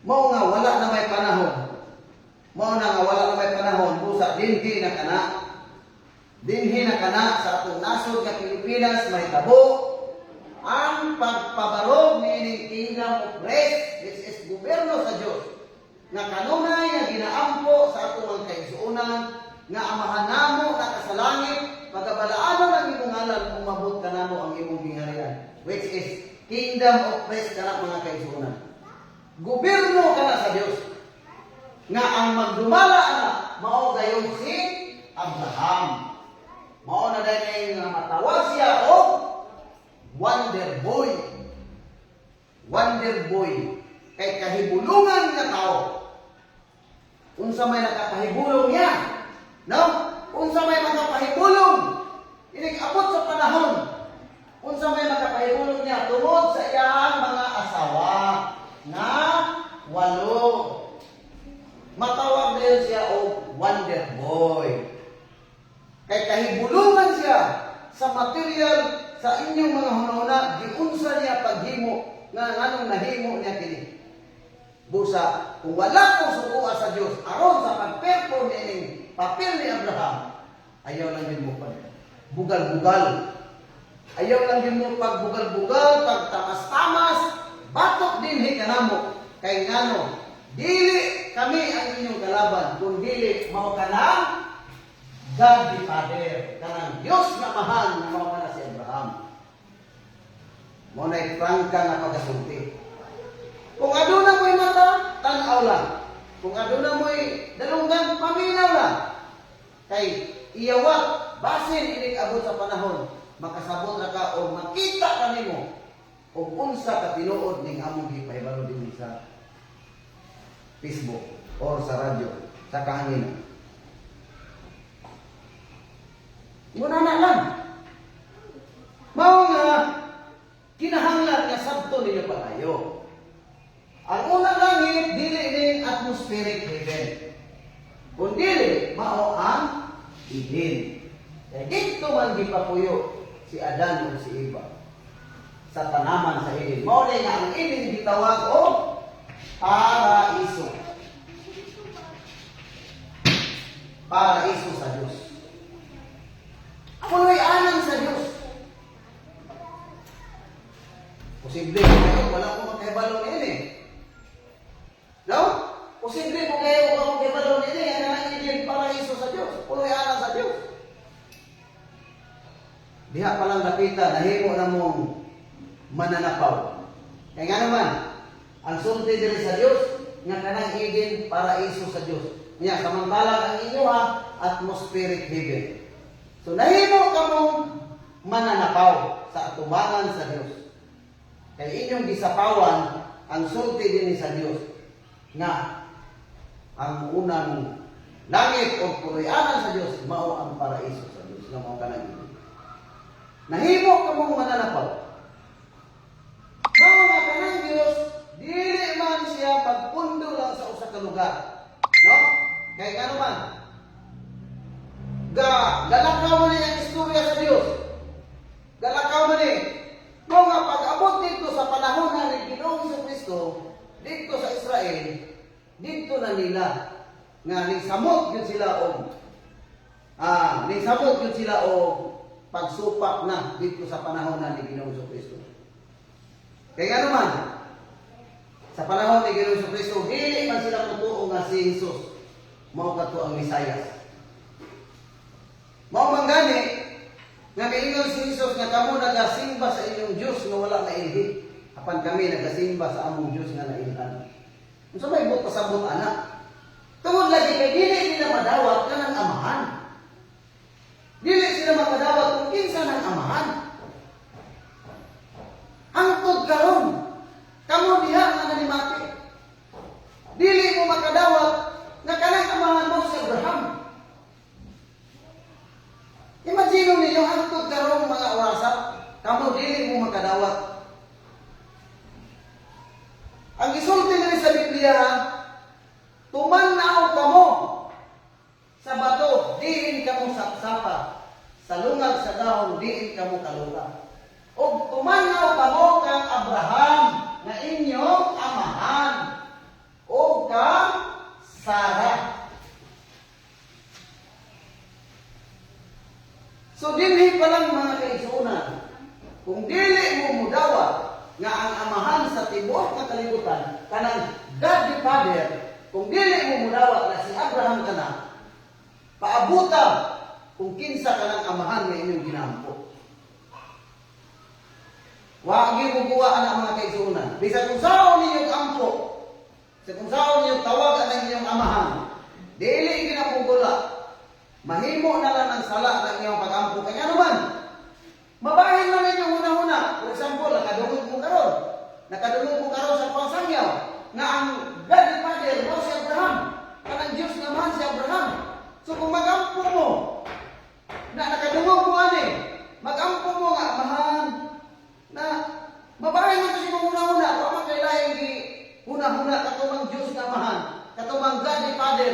Mao nga wala na may panahon. Mao na nga wala na may panahon, busa dinhi na kana. Dinhi na kana sa atong nasod nga Pilipinas mahitabo ang pagpabarog niining Kingdom of Grace, which is gobyerno sa Dios nga kanunay nga ginaampo sa atong mga kaigsuonan nga Amahan namo na sa langit, pagabalaanon ang imong ngalan, umabot kanamo ang imong gingharian, which is Kingdom of Grace kana, mga kaigsuonan. Gobyerno kana sa Dios nga ang magdumala ana mao gayon si Abraham. Mao na dahil nga matawag siya og Wonder Boy. Wonder Boy kay kahibulungan nga tao. Unsa may nakapahibulong niya? No? Unsa may makapahibulong? Inig abot sa panahon. Unsa may makapahibulong niya tungod sa iyang mga asawa na walo. Matawag na siya og Wonder Boy. Kay kahibulungan siya sa material sa inyong mga hunahuna, giunsa niya paghimo nga nganong nahimo niya kini. Busa, kung wala kong sukuha sa Diyos, aron sa pag-perform niining papel ni Abraham, ayaw lang din mo pag bugal-bugal. Ayaw lang din mo pagbugal-bugal, pagtamas-tamas, batok dinhi kanamo. Kay ngano, dili kami ang inyong kalaban, kung dili mao kanang God the Father, kanang Diyos nga mahal na mao kana si Abraham. Mao na'y prangka nga pagkasulti. Kung aduna mo'y mata, tan-aw lang. Kung aduna mo'y dalunggan, paminaw lang. Kay iyawat, basin inig abot sa panahon, makasabot ra ka o makita ka nimo. Ug unsa ka tinuod ning among gipahibalo dinhi sa Facebook or sa radyo, sa kahanginan. Muna na lang. Mao nga kinahanglan nga sabto ninyo palayo. Ang unang langit dili ning atmospheric heaven. Kung dili, mao ang Eden. Kaya dito man gipapuyo si Adan ug si Eva sa tanaman sa Eden. Mao ni nga ang Eden gitawag og paraiso. Paraiso sa Dios. Puloy-anan sa Dios. Posible kayo, wala ko makahibalo niini. No? Posible ko kayo wala ko makahibalo niini. Ang ang Eden, paraiso sa Dios. Puloy-anan sa Dios. Diha pa lang napita, nahimo na mong mananapaw. Kaya nga naman, ang sulti diri sa Dios nga kanang Eden, paraiso sa Dios. Nya samantalang ang inyo ha, atmospheric heaven. So nahimo ka mong mananapaw sa atubangan sa Dios. Kay inyong gisapawan ang sulti dinhi sa Dios nga ang unang langit o puloy-anan sa Dios mao ang paraiso sa Dios nga mao kanang Eden. Nahimo ka mong mananapaw. Mao nga kanang Dios dili man siya pagpundo lang sa usa ka lugar. No? Kay ngano man, ga galakaw man ni ang istorya sa Dios. Galakaw man ni. Mao nga pag-abot dito sa panahon na ni Ginoong Kristo dito sa Israel, dito na nila nga ning samot gyud sila og pagsupak na dito sa panahon na ni Ginoong Kristo. Kaya nga naman, sa panahon ni Ginoong Kristo, dili man sila mutuo nga si Jesus mao kadto ang Mesayas. Mao man gani nga miingon si Jesus nga kamo nagasimba sa inyong Dios nga wala nailhi, apan kami nagasimba sa among Dios nga nailhan. Unsa may buot pasabot ana? Tungod lagi kay dili nila madawat kanang amahan. Dili sila makadawat kung kinsa ng amahan. Hangtod karon, kamo diha nga nanimati, dili mo makadawat nga kanang amahan mo si Abraham. Imagine ninyo, hangtod karong mga orasa, kamo dili mo makadawat. Ang gisulti diri sa Biblia, "Tumanaw kamo sa bato, diin kamo sapsapa. Sa lungag sa dahon, diin kamo kaluka. Ug tumanaw kamo kang Abraham na inyong amahan ug kang Sarah." So dinhi pa lang, mga kaigsuonan, kung dili mo mudawat nga ang amahan sa tibuok nga kalibutan kanang God the Father, kung dili mo mudawat na si Abraham kana, paabuta kung kinsa kanang amahan nga inyong ginampo. Wa gyud mo guwa ana, mga kaigsuonan. Bisan kung saon ninyong ampo, sa kung saon ninyong tawag ang inyong amahan, dili ginapugula. Mahimo na lang ang sala ng inyong pag-ampo. Kaya ano man, mabahin man ninyong huna-huna. For example, nakadungog mo karon. Nakadungog mo karon sa pangsangyaw nga ang God the Father mao si Abraham. Kanang Diyos nga amahan si Abraham. So kung mag-ampo mo, na nakadungog mo ani, mag-ampo mo nga amahan, na mabahin mo ito sa imong huna-huna, wa man kay laing gi huna-huna katumang Diyos nga amahan, katumang God the Father.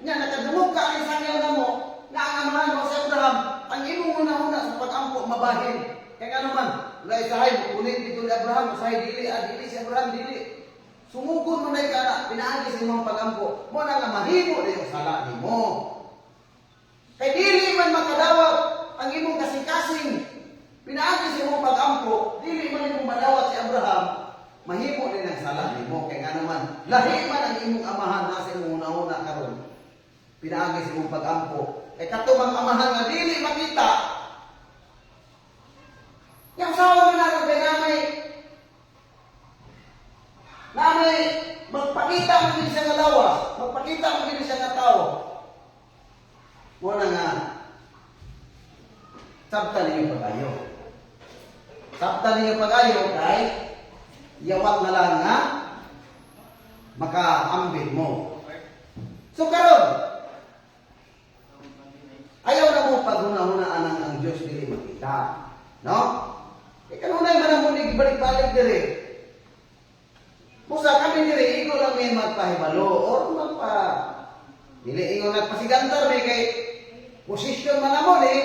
Nya nakadungog ka ang sangyaw namo nga ang amahan mo si Abraham, ang imong huna-huna sa pag-ampo mabahin. Kaya nga naman, wala isahay, kunin dito ni Abraham, usahay dili, ah, dili si Abraham, dili. Sumugon mo na ka na, pinaagi sa imong pag-ampo. Mo na nga mahimo na yung sala nimo. Kay dili man makadawat ang imong kasing-kasing. Pinaagi sa imong pag-ampo, dili man imong madawat si Abraham, mahimo din ang sala nimo. Kay nga naman, lahi man ang imong amahan nasa imong una-una karon. Pinaagi sa imong pag-ampo. Kay katumang amahan nga dili makita. Yang sawa man natin kay namay magpakita man gid siya nga lawas, magpakita man gid siya nga tao. Mo na nga sabta ninyo pagayo. Sabtan ninyo pag-ayo kay yawat na lang nga makaambit mo. So karon, ayaw na mo paghuna-huna anang ang Diyos dili makita. No? E kanunay man ang muli balik-balik diri. Busa kami diri ingon lang may magpahibalo or dili ingon nagpasigantar may kay posisyon man amo ni,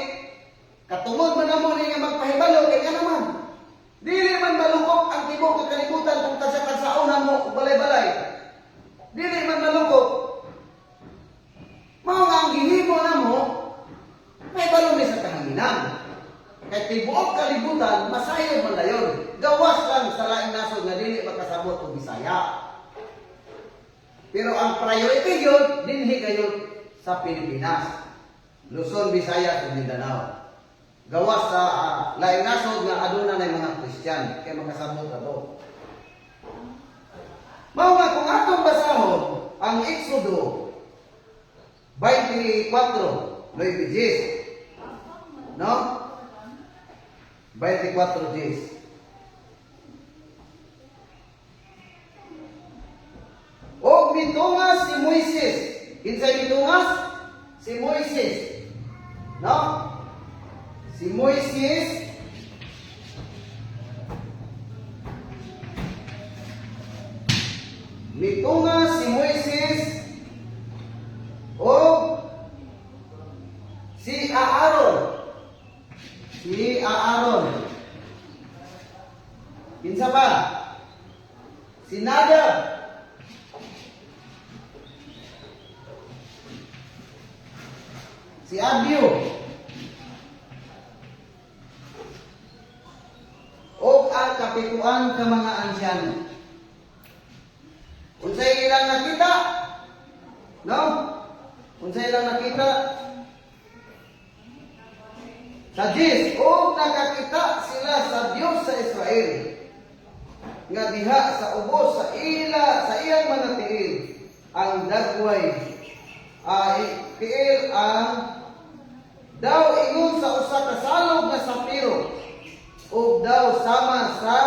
katungod man amo ni nga magpahibalo kay nga naman. Dili man malukok ang tibuok nga kalibutan kung tagsa-tagsaon na mo og balay-balay. Dili man malukok. Mao nga ang gihimo namo, may mi sa kahanginan. Kay tibuok kalibutan, masayod man dayon. Gawas lang sa laing nasod nga dili makasabot og Bisaya. Pero ang priority yun, dinhi kayo sa Pilipinas. Luzon, Visayas ug Mindanao. Gawas sa laing nasod nga aduna na mga Kristiyan kay makasabot ato. Mao nga kung atong basahon ang Exodo 24, 9 10. No? 24 10. Og mitungas si Moises. Kinsay mitungas? Si Moises. No? Si Moises, mitungas si Moises o si Aaron. Si Aaron. Kinsa pa? Si Nadab. Si Abiu. O ang kapituan ka mga ansyano. Unsay ilang nakita? No? Unsay ilang nakita? Sa Diyos, o nakakita sila sa Dios sa Israel nga diha sa ubos sa ila sa iyang mga tiil ang dagway ay tiil ang daw ingon sa usa ka salog nga sapiro ug daw sama sa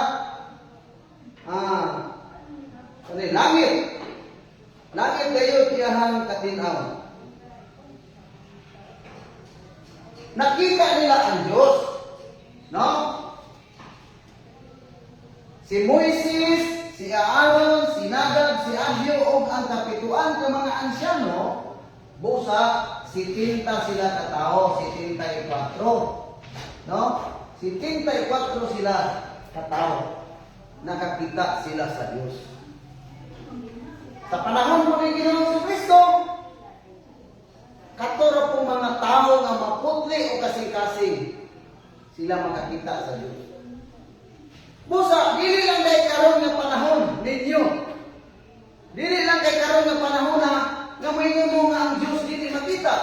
ano, langit. Langit kayo iyahang katinaw. Nakita nila ang Diyos. No? Si Moises, si Aaron, si Nadab, si Abiu ug ang kapituan ka mga ansyano, busa 70 sila katao, 74. No? 74 sila katao. Nakakita sila sa Diyos. Sa panahon po ni Ginoong Kristo, katuro pong mga tao nga maputli o kasing-kasing, sila makakita sa Diyos. Busa, dili lang kay karon nga panahon ninyo. Dili lang kay karon nga panahon na nga moingon mo nga ang Diyos dili makita.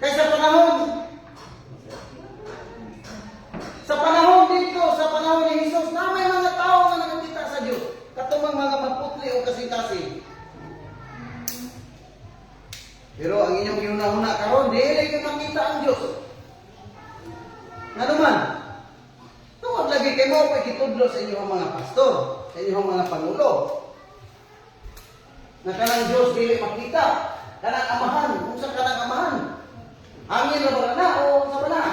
Kay sa panahon dito, sa panahon ni Jesus, na may mga tao nga nakakita sa Diyos. Katumang mga maputli o kasing-kasing. Pero ang inyong gihuna-huna karon, dili kayo makita ang Diyos. Nga naman, tungod lagi kay mo pagkitudlo sa inyong mga pastor, sa inyong mga pangulo. Na kanang Diyos dili makita, kanang amahan, unsa kanang amahan? Hangin ra ba na o unsa ba na?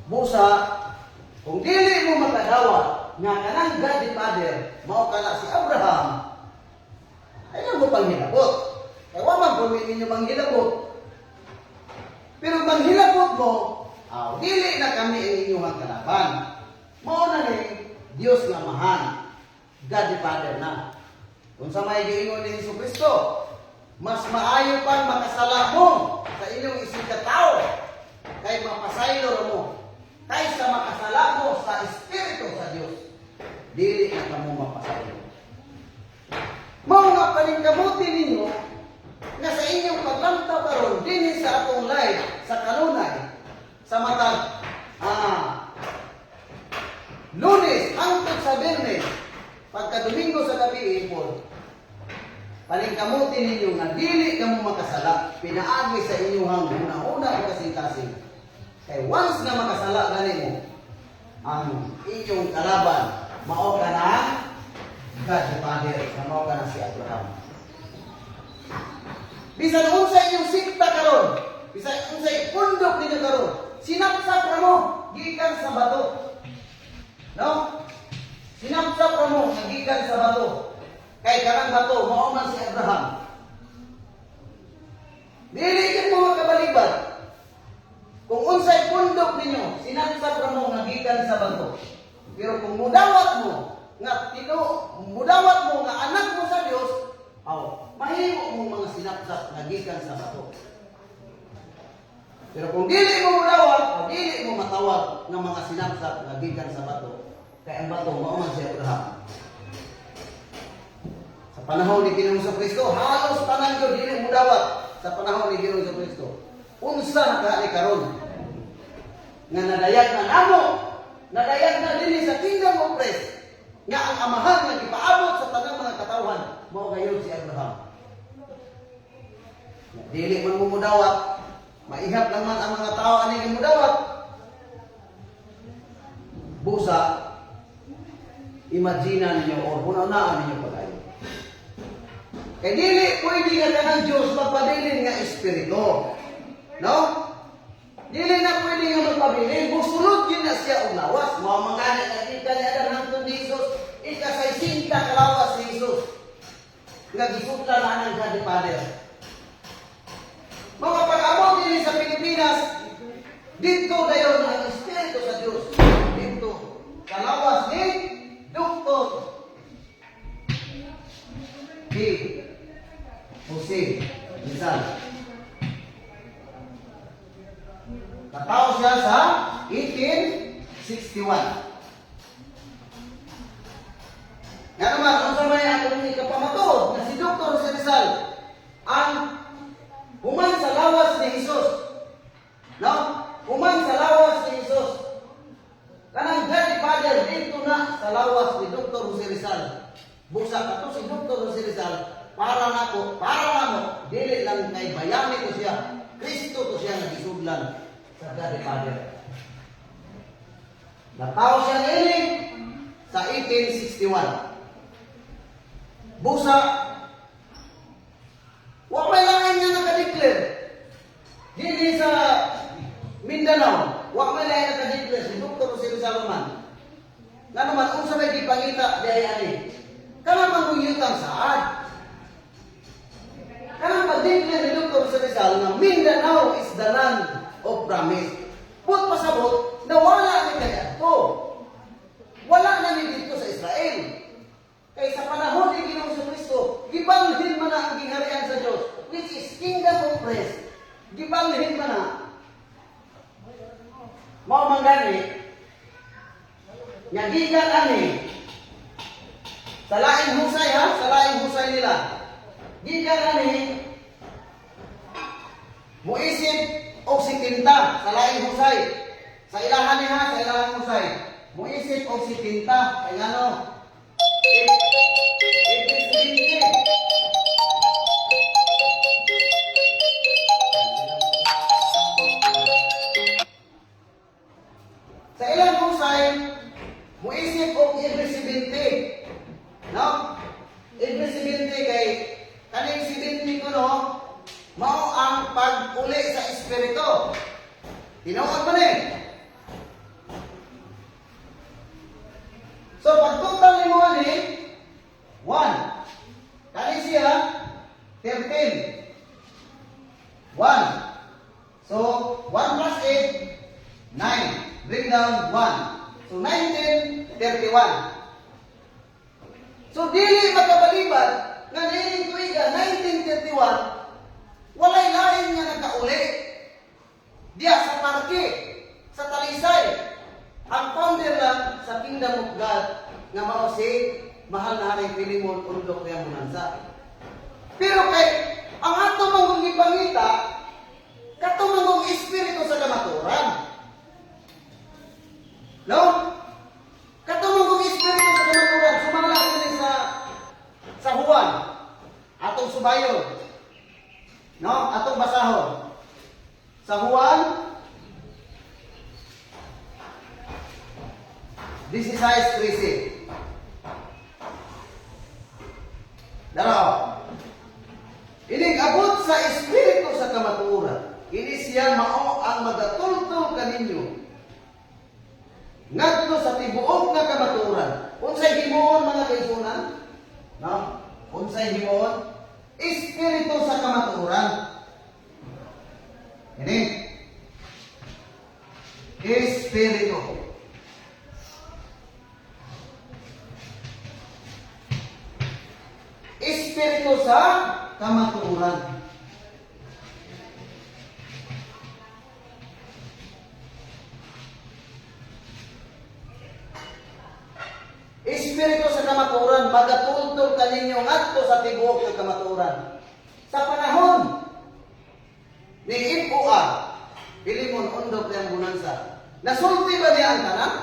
Busa, kung dili mo makadawa nga kanang God the Father, mao kana si Abraham, ay lang mo panghilabot. Kaya wa man po ninyo manghilabot. Pero manghilabot mo, aw, dili na kami ang inyong kalaban. Mao na ni Dios nga amahan, God the Father na. Kung sa may giingon ni Hesus Kristo, mas maayo pang makasala mo sa inyong isig ka tao kay mapasaylo mo kaysa makasala mo sa Espiritu sa Dios. Dili na kamo mapasaylo. Mao nga paningkamuti ninyo nga sa inyong paglantaw karon dinhi sa atong live sa kanunay sa matag Lunes hangtod sa Biyernes, pagka Domingo sa gabi ipon, paningkamuti ninyo nga dili kamo makasala pinaagi sa inyong hunahuna. kasing-kasing. Kay once nga makasala gani mo, ang inyong kalaban, mao ka na God the Father, na mao ka na si Abraham. Bisan unsa inyong sikta karon, bisan unsay pundok ninyo karon, sinapsap ra mo gikan sa bato. No? Sinapsap ra mo nga gikan sa bato. Kay kanang bato mao man si Abraham. Dili gyud mo makabalibad. Kung unsay pundok ninyo, sinapsap ra mo nga gikan sa bato. Pero kung mudawat mo nga tino, mudawat mo nga anak mo sa Dios, aw, mahimo mo mga sinapsap nga gikan sa bato. Pero kung dili mo mudawat, o dili mo matawag ng mga sinapsap nga gikan sa bato, kay ang bato mao man si Abraham. Sa panahon ni Ginoong Kristo, halos tanan gyud dili mudawat sa panahon ni Ginoong Kristo. Unsa na ka ni karon? Nga nadayag na namo, nadayag na dinhi sa Kingdom of Christ, nga ang amahan nga gipaabot sa tanang mga katawhan, mao gayon si Abraham. Nga dili man mo mudawat, maihap lang man ang mga tao ani mudawat. Busa, imagine ninyo or hunahunaan ninyo pagayo. Kay dili pwede nga kanang Diyos magpabilin nga espiritu. No? Dili na pwede nga magpabilin. Musulod yun na siya og lawas. Mao man gani nakita ni Adan hangtod ni Jesus, ikasaysinta kalawas ni Jesus. Nga gisudlan na ng God the Father. Mga pag-abot dinhi sa Pilipinas, dito dayon ang Espiritu sa Diyos. Dito. Kalawas ni Dr. D. Jose Rizal. Natawo siya sa 1861. Nga naman, unsa may atong ikapamatuod na si Dr. Jose Rizal ang human sa lawas ni Jesus. No? Human sa lawas ni Jesus. Kanang God the Father dito na sa lawas ni Dr. Jose Rizal. Busa kato si Dr. Jose Rizal para nako, para namo, dili lang kay bayani ko siya. Kristo to siya nga gisudlan sa God the Father. Natawo siya niini sa 1861. Busa, wa may lain nga naka-declare. Dili sa Mindanao, wa may lain naka-declare si Dr. Jose Rizal man. Nga naman, unsa may gipangita diay ani? Kanang manguyutang saad. Kanang pag-declare ni Dr. Jose Rizal nga Mindanao is the land of promise. But pasabot, nawala ni kaniadto. Wala na ni dito sa Israel. Kay sa panahon ni Ginoong Kristo, gibalhin man na ang gingharian sa Dios, which is kingdom of Christ. Gibalhin man na. Mao man gani nga gikan ani sa laing husay ha, sa laing husay nila. Gikan ani muisip og 70 sa laing husay. Sa ilahan ni ha, sa ilahan husay. Muisip og 70 kay ngano? It is 20. Sa ilang husay, muisip og every 70. No? Every 70 kay kaning 70 ko, no, mao ang pag-uli sa espiritu. Tinuod man eh. So pag total nimo ani 1. Kani siya 13. 1. So 1 plus 8, 9. Bring down 1. So 1931. So dili makabalibad nga niining tuiga 1931 walay lain nga nakauli diya sa parke sa Talisay. Ang founder lang sa Kingdom of God nga mao si mahal na Haring Filemon Undok Reamonansa. Pero kay ang ato manggong gipangita kato manggong espiritu sa kamaturan. No? Kato manggong espiritu sa kamaturan sumala kini sa Juan. Atong subayon. No? Atong basahon. Sa Juan 16:13. Dara. Inig abot sa Espiritu sa kamatuoran. Kini siya mao ang magatultol kaninyo ngadto sa tibuok nga kamatuoran. Unsay himuon, mga kaigsuonan? No? Unsay himuon? Espiritu sa kamatuoran. Ini. Espiritu. Espiritu sa kamatuoran. Espiritu sa kamatuoran, magatultol kaninyo ngadto sa tibuok nga kamatuoran. Sa panahon ni FOR, Filemon Ondok yang Bonanza, nasulti ba niya ang tanan?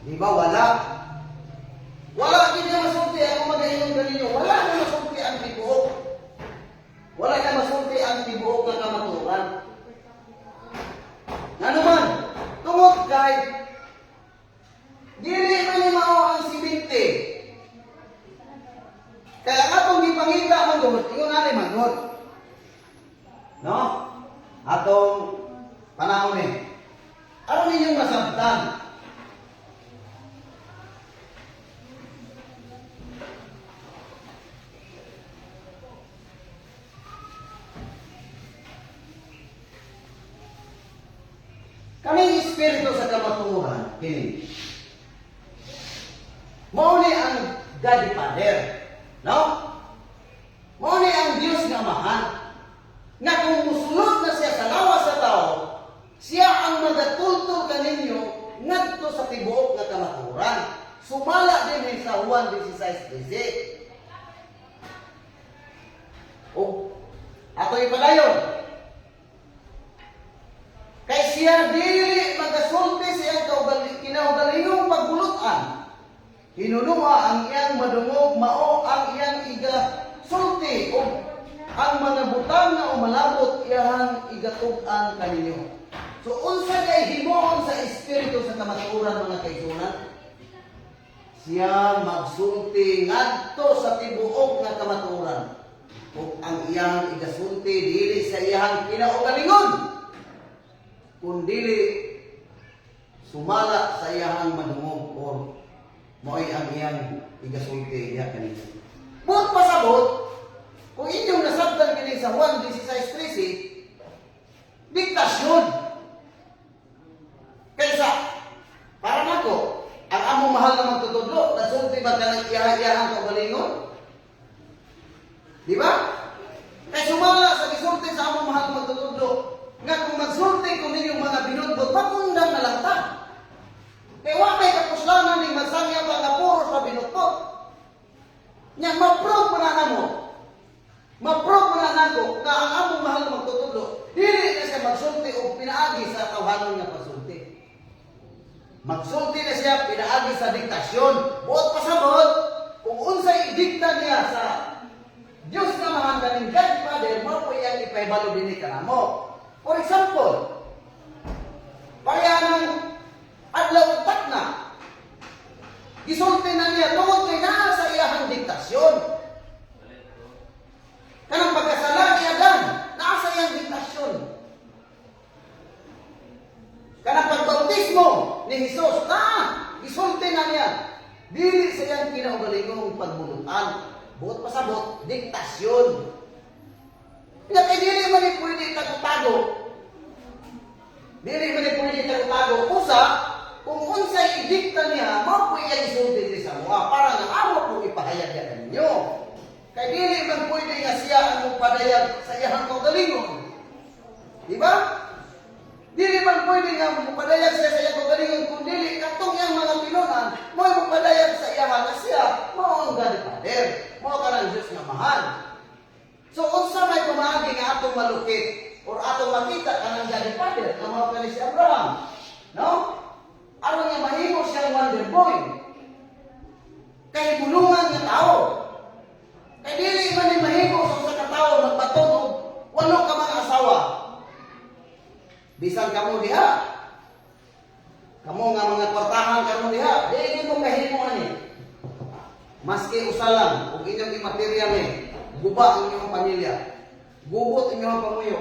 Di ba wala? Wala gid niya masulti. Ako magaingon kaninyo, wala na masulti ang tibuok. Wala na masulti ang tibuok nga kamatuoran. Ngano man, tungod kay dili man ni mao ang siminti. Kaya ang atong gipangita man gud, ingon ani man gud. No? Atong panahon ni. Aron ninyong masabtan? Kaming Espiritu sa kamatuoran, kini. Mao ni ang God the Father. No? Mao ni ang Dios nga Amahan. Na kung musulod na siya sa lawas sa tao, siya ang magatultol kaninyo ngadto sa tibuok nga kamatuoran. Sumala din sa Juan 16:13. O, ato ipadayon. Kay siya dili magasulti sa iyang kinaugalingong pagbulutan. Hinunua ang iyang madungog, mao ang iyang iga sulti o ang mga butang nga umalabot iyang igatug-an kaninyo. So unsa kay himuon sa Espiritu sa kamatuoran, mga kaigsuonan? Siya magsulti ngadto sa tibuok nga kamatuoran. Ug ang iyang igasulti dili sa iyang kinaugalingon, kundili sumala sa iyang madungog or mo'y ang iyang igasulti iya kaninyo. Buot pasabot, kung inyong nasabtan kini sa Juan 16:13, diktasyon. Kaysa, para nako, ang among mahal na magtutudlo, nasulti ba ka ng iya-iyahang kaugalingon? Di ba? Kay sumala sa gisulti sa among mahal na magtutudlo, nga kung magsulti kung ninyong mga binudbot, pagundang na lang ta. Kay wa may kapuslanan ning magsangya pa nga puro sa binudbot. Nya ma-prove mo na namo. Ma-prove mo na nako nga ang among mahal na magtutudlo, dili na siya magsulti og pinaagi sa tawhanon nga pagsulti. Magsulti na siya pinaagi sa diktasyon. Buot pasabot, kung unsay idikta niya sa Diyos na mahal kaning God Father, mao po iyang ipahibalo dinhi kanamo. For example, pareha ng adlaw ug takna. Gisulti na niya tungod kay naa sa iyahang diktasyon. Kanang pagkasala ni Adan, naa sa iyang diktasyon. Kanang pagbautismo ni Jesus, na gisulti na niya. Dili sa iyang kinaugalingong pagbulutan. Buot pasabot, diktasyon. Nga kay dili man ni pwede tago-tago. Dili man ni pwede tago-tago. Usa, kung unsay idikta niya, mao po iyang isulti diri sa mua para nga amo po ipahayag niya kaninyo. Kay dili man pwede nga siya ang magpadayag sa iyang kaugalingon. Di ba? Dili man pwede nga magpadayag siya sa iyang kaugalingon kung dili katong iyang mga tinunan mo'y magpadayag sa iyahan nga siya mao ang God the Father, mao kanang Diyos nga mahal. So unsa may pamaagi nga atong malukit or atong makita kanang God the Father nga mao kani si Abraham? No? Aron nga mahimo siyang wonder boy. Kay bulungan nga tao. Kay dili man ni mahimo sa usa ka tawo magbaton og walo ka mga asawa. Bisan kamo diha. Kamo nga mga kwartahan karon diha, dili mo kahimo ani. Maski usa lang ug inyong imaterial ni, guba ang inyong pamilya. Gubot inyong pamuyo.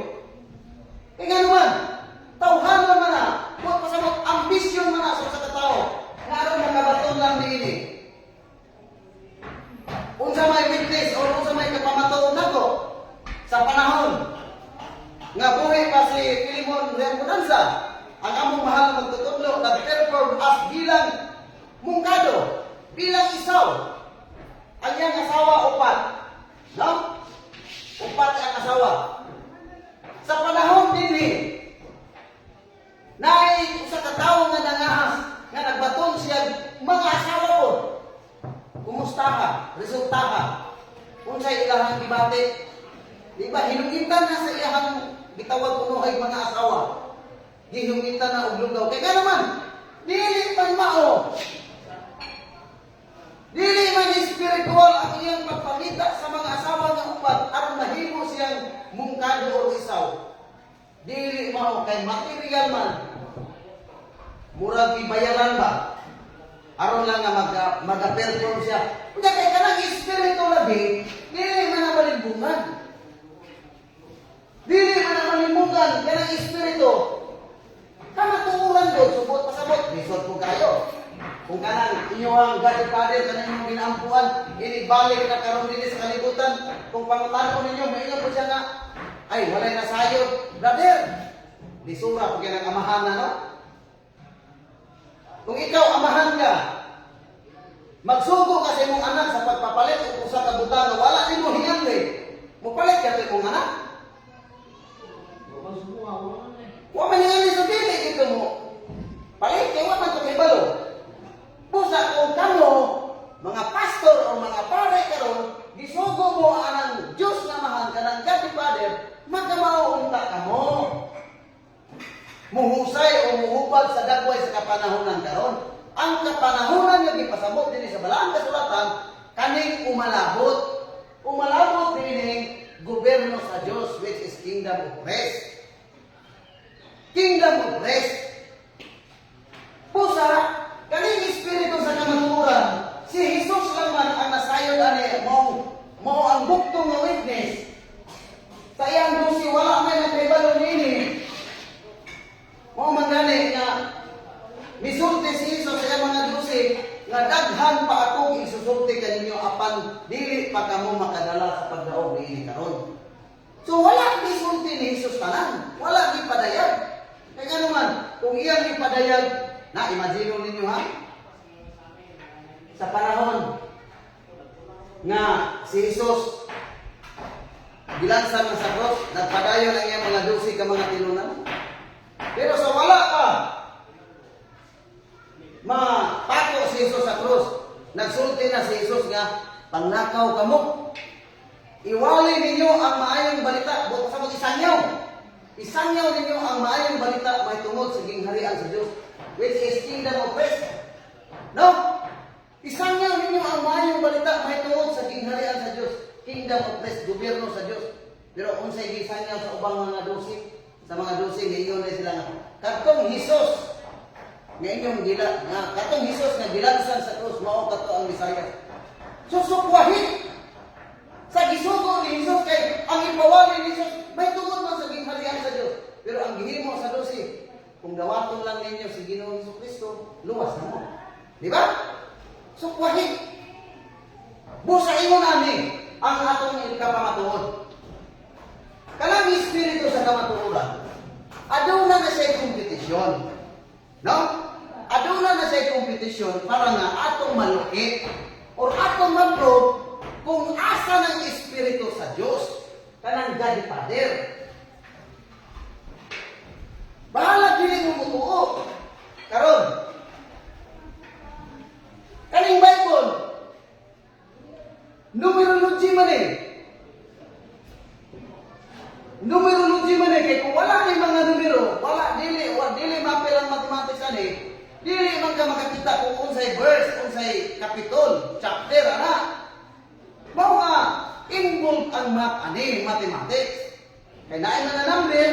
Kay nga naman, tawhanon man na, wa pasabot ambisyon man na sa usa ka tawo. Nga aron makabaton lang niini. Unsa may witness o unsa may kapamatuon nako sa panahon nga buhi pa si Filemon Remudanza, ang among mahal na magtutudlo, nag-perform as bilang mungkado, bilang isaw. Ang iyang asawa, upat. No? Upat ang asawa. Sa panahon dinhi, naay usa ka tawo nga nangahas nga nagbaton siya mga asawa ko. Kumusta ka? Resulta ka? Unsay ilahang gibati? Di ba hinungitan na sa iyahang gitawag kuno ay mga asawa? Gihungitan na og lunggaw. Kay nga naman, dili man mao. Dili man spiritual ang iyang pagpangita sa mga asawa nga upat aron mahimo siyang mungkado o isaw. Dili mao kay material man. Murag gibayaran ba? Aron lang nga maga-perform siya. Unya kay kanang espiritu lagi, dili man na malimbungan. Dili man na malimbungan kanang espiritu. Kamatuoran do, subot pasabot, lisod ko kayo. Kung kanang inyong God Father, kanang inyong ginaampuan, inibalik na karon dinhi sa kalibutan, kung pangutanon ninyo, maingon po siya nga, "Ay, walay nasayod, brother." Lisura kung kanang amahan na, no? Kung ikaw amahan ka, magsugo ka sa imong anak sa pagpapalit og usa ka butang nga wala nimo hingante. Mopalit ka sa imong anak? Wa man hingante sa dili dito mo. Palit kay wa man to kahibalo. Busa kung kamo mga pastor o mga pare karon gisugo mo anang Dios nga Amahan, kanang God the Father, makamao unta kamo. Muhusay o muhubag sa dagway sa kapanahonan karon. Ang kapanahonan nga gipasabot dinhi sa Balaang Kasulatan kaning umalabot. Umalabot dinhi gobyerno sa Dios, which is kingdom of Christ. Kingdom of Christ. Busa, kaning espiritu sa kamatuoran, si Jesus lang man ang nasayod ani mo mo ang buktong nga witness. Sa iyang 12 wala may nagkahibalo niini. Mao man gani nga misulti si Jesus sa iyang mga 12 nga daghan pa akong isusulti kaninyo apan dili pa kamo makadala sa pagdaog niini karon. So wala gisulti ni Jesus tanan, wala gipadayag. Kaya nga naman, kung iyang gipadayag, na imagine ninyo ha, sa panahon nga si Jesus gilansan na sa cross, nagpadayon ang iyang mga 12 ka mga tinunan. Pero sa wala pa mapako si Jesus sa cross, nagsulti na si Jesus nga, "Panglakaw kamo. Iwali ninyo ang maayong balita, buot sa isangyaw. Isangyaw ninyo ang maayong balita may tungod sa gingharian sa Dios," which is kingdom of Christ. No? Isangyaw ninyo ang maayong balita may tungod sa gingharian sa Dios. Kingdom of Christ, gobyerno sa Dios. Pero unsay gisangyaw sa ubang mga 12? Sa mga 12, niingon na sila nga, "Kadtong Hesus nga inyong gila nga katong Hesus nga gilansan sa krus, mao kato ang Mesiyas." Susukwahin sa gisugo ni Jesus kay ang ipawali ni Jesus may tungod man sa gingharian sa Dios. Pero ang gihimo sa 12, "Kung dawaton lang ninyo si Ginoong Hesus Kristo, luwas na mo." Di ba? Sukwahin. Busa ingon ani ang atong kapamatuod. Kanang espiritu sa kamatuoran, aduna na siya kompetisyon. No? Aduna na siya kompetisyon para nga atong malukit or atong ma-prove kung asa ng espiritu sa Dios, kanang God the Father. Bahala dili mo mutuo. Karon, kaning Bible, numerology man eh. Numerology man eh, kay kung wala ni mga numero, wala dili, wa dili mapil ang mathematics ani, dili man ka makakita kung unsay verse, unsay kapitol, chapter ana. Mao nga involved ang math ani, mathematics. Kay naay mga number,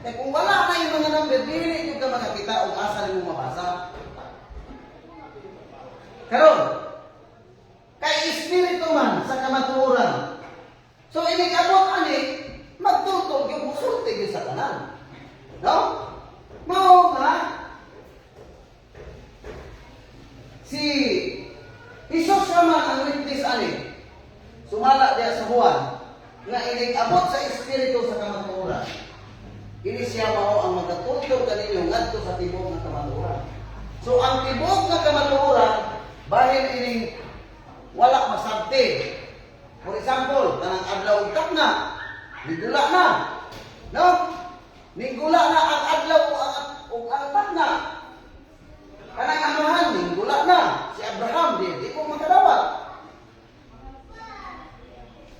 Kaya kung wala na yung mga number, dili gyud ka makakita og asa nimo mabasa. Karon, kay espiritu man sa kamatuoran. So inig abot ani, magtultol yung musulti gyud sa tanan. No? Mao nga si Jesus naman ang witness ani. Sumala diya sa Juan nga inig abot sa espiritu sa kamatuoran. Ini siya mao ang magatultol kaninyo ngadto sa tibuok nga kamatuoran. So ang tibuok nga kamatuoran, bahin ining wala masabti. For example, kanang adlaw ug takna, nigula na. No? Nigula na ang adlaw ug ang takna. Kanang amahan, nigula na. Si Abraham, di ko makadawat.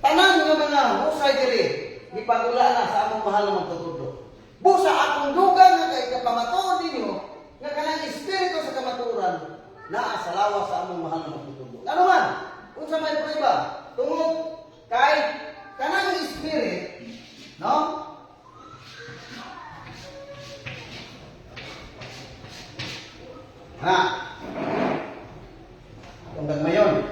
Tanan nga mga husay diri, gipagula na sa among mahal na magtutudlo. Busa akong dugang nga kay kapamatuod ninyo nga kanang espiritu sa kamatuoran naa sa lawas sa among mahal na magtutudlo. Ngano man? Unsa may prueba? Tungod kay kanang spirit, no? Ha? Kung gagmayon.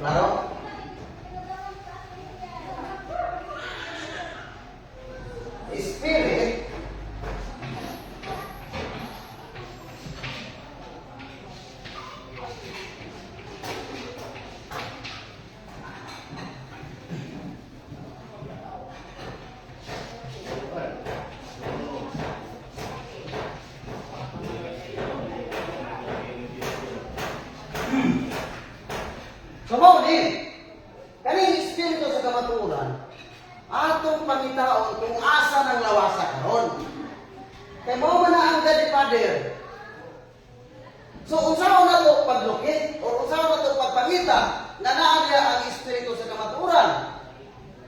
Klaro? Spirit So mao ni kaning espiritu sa kamatuoran, atong pangitaon kung asa ng lawasa karon. Kay mao man na ang God the Father. So unsaon na to paglukit o unsaon na to pagpangita na naa niya ang espiritu sa kamatuoran?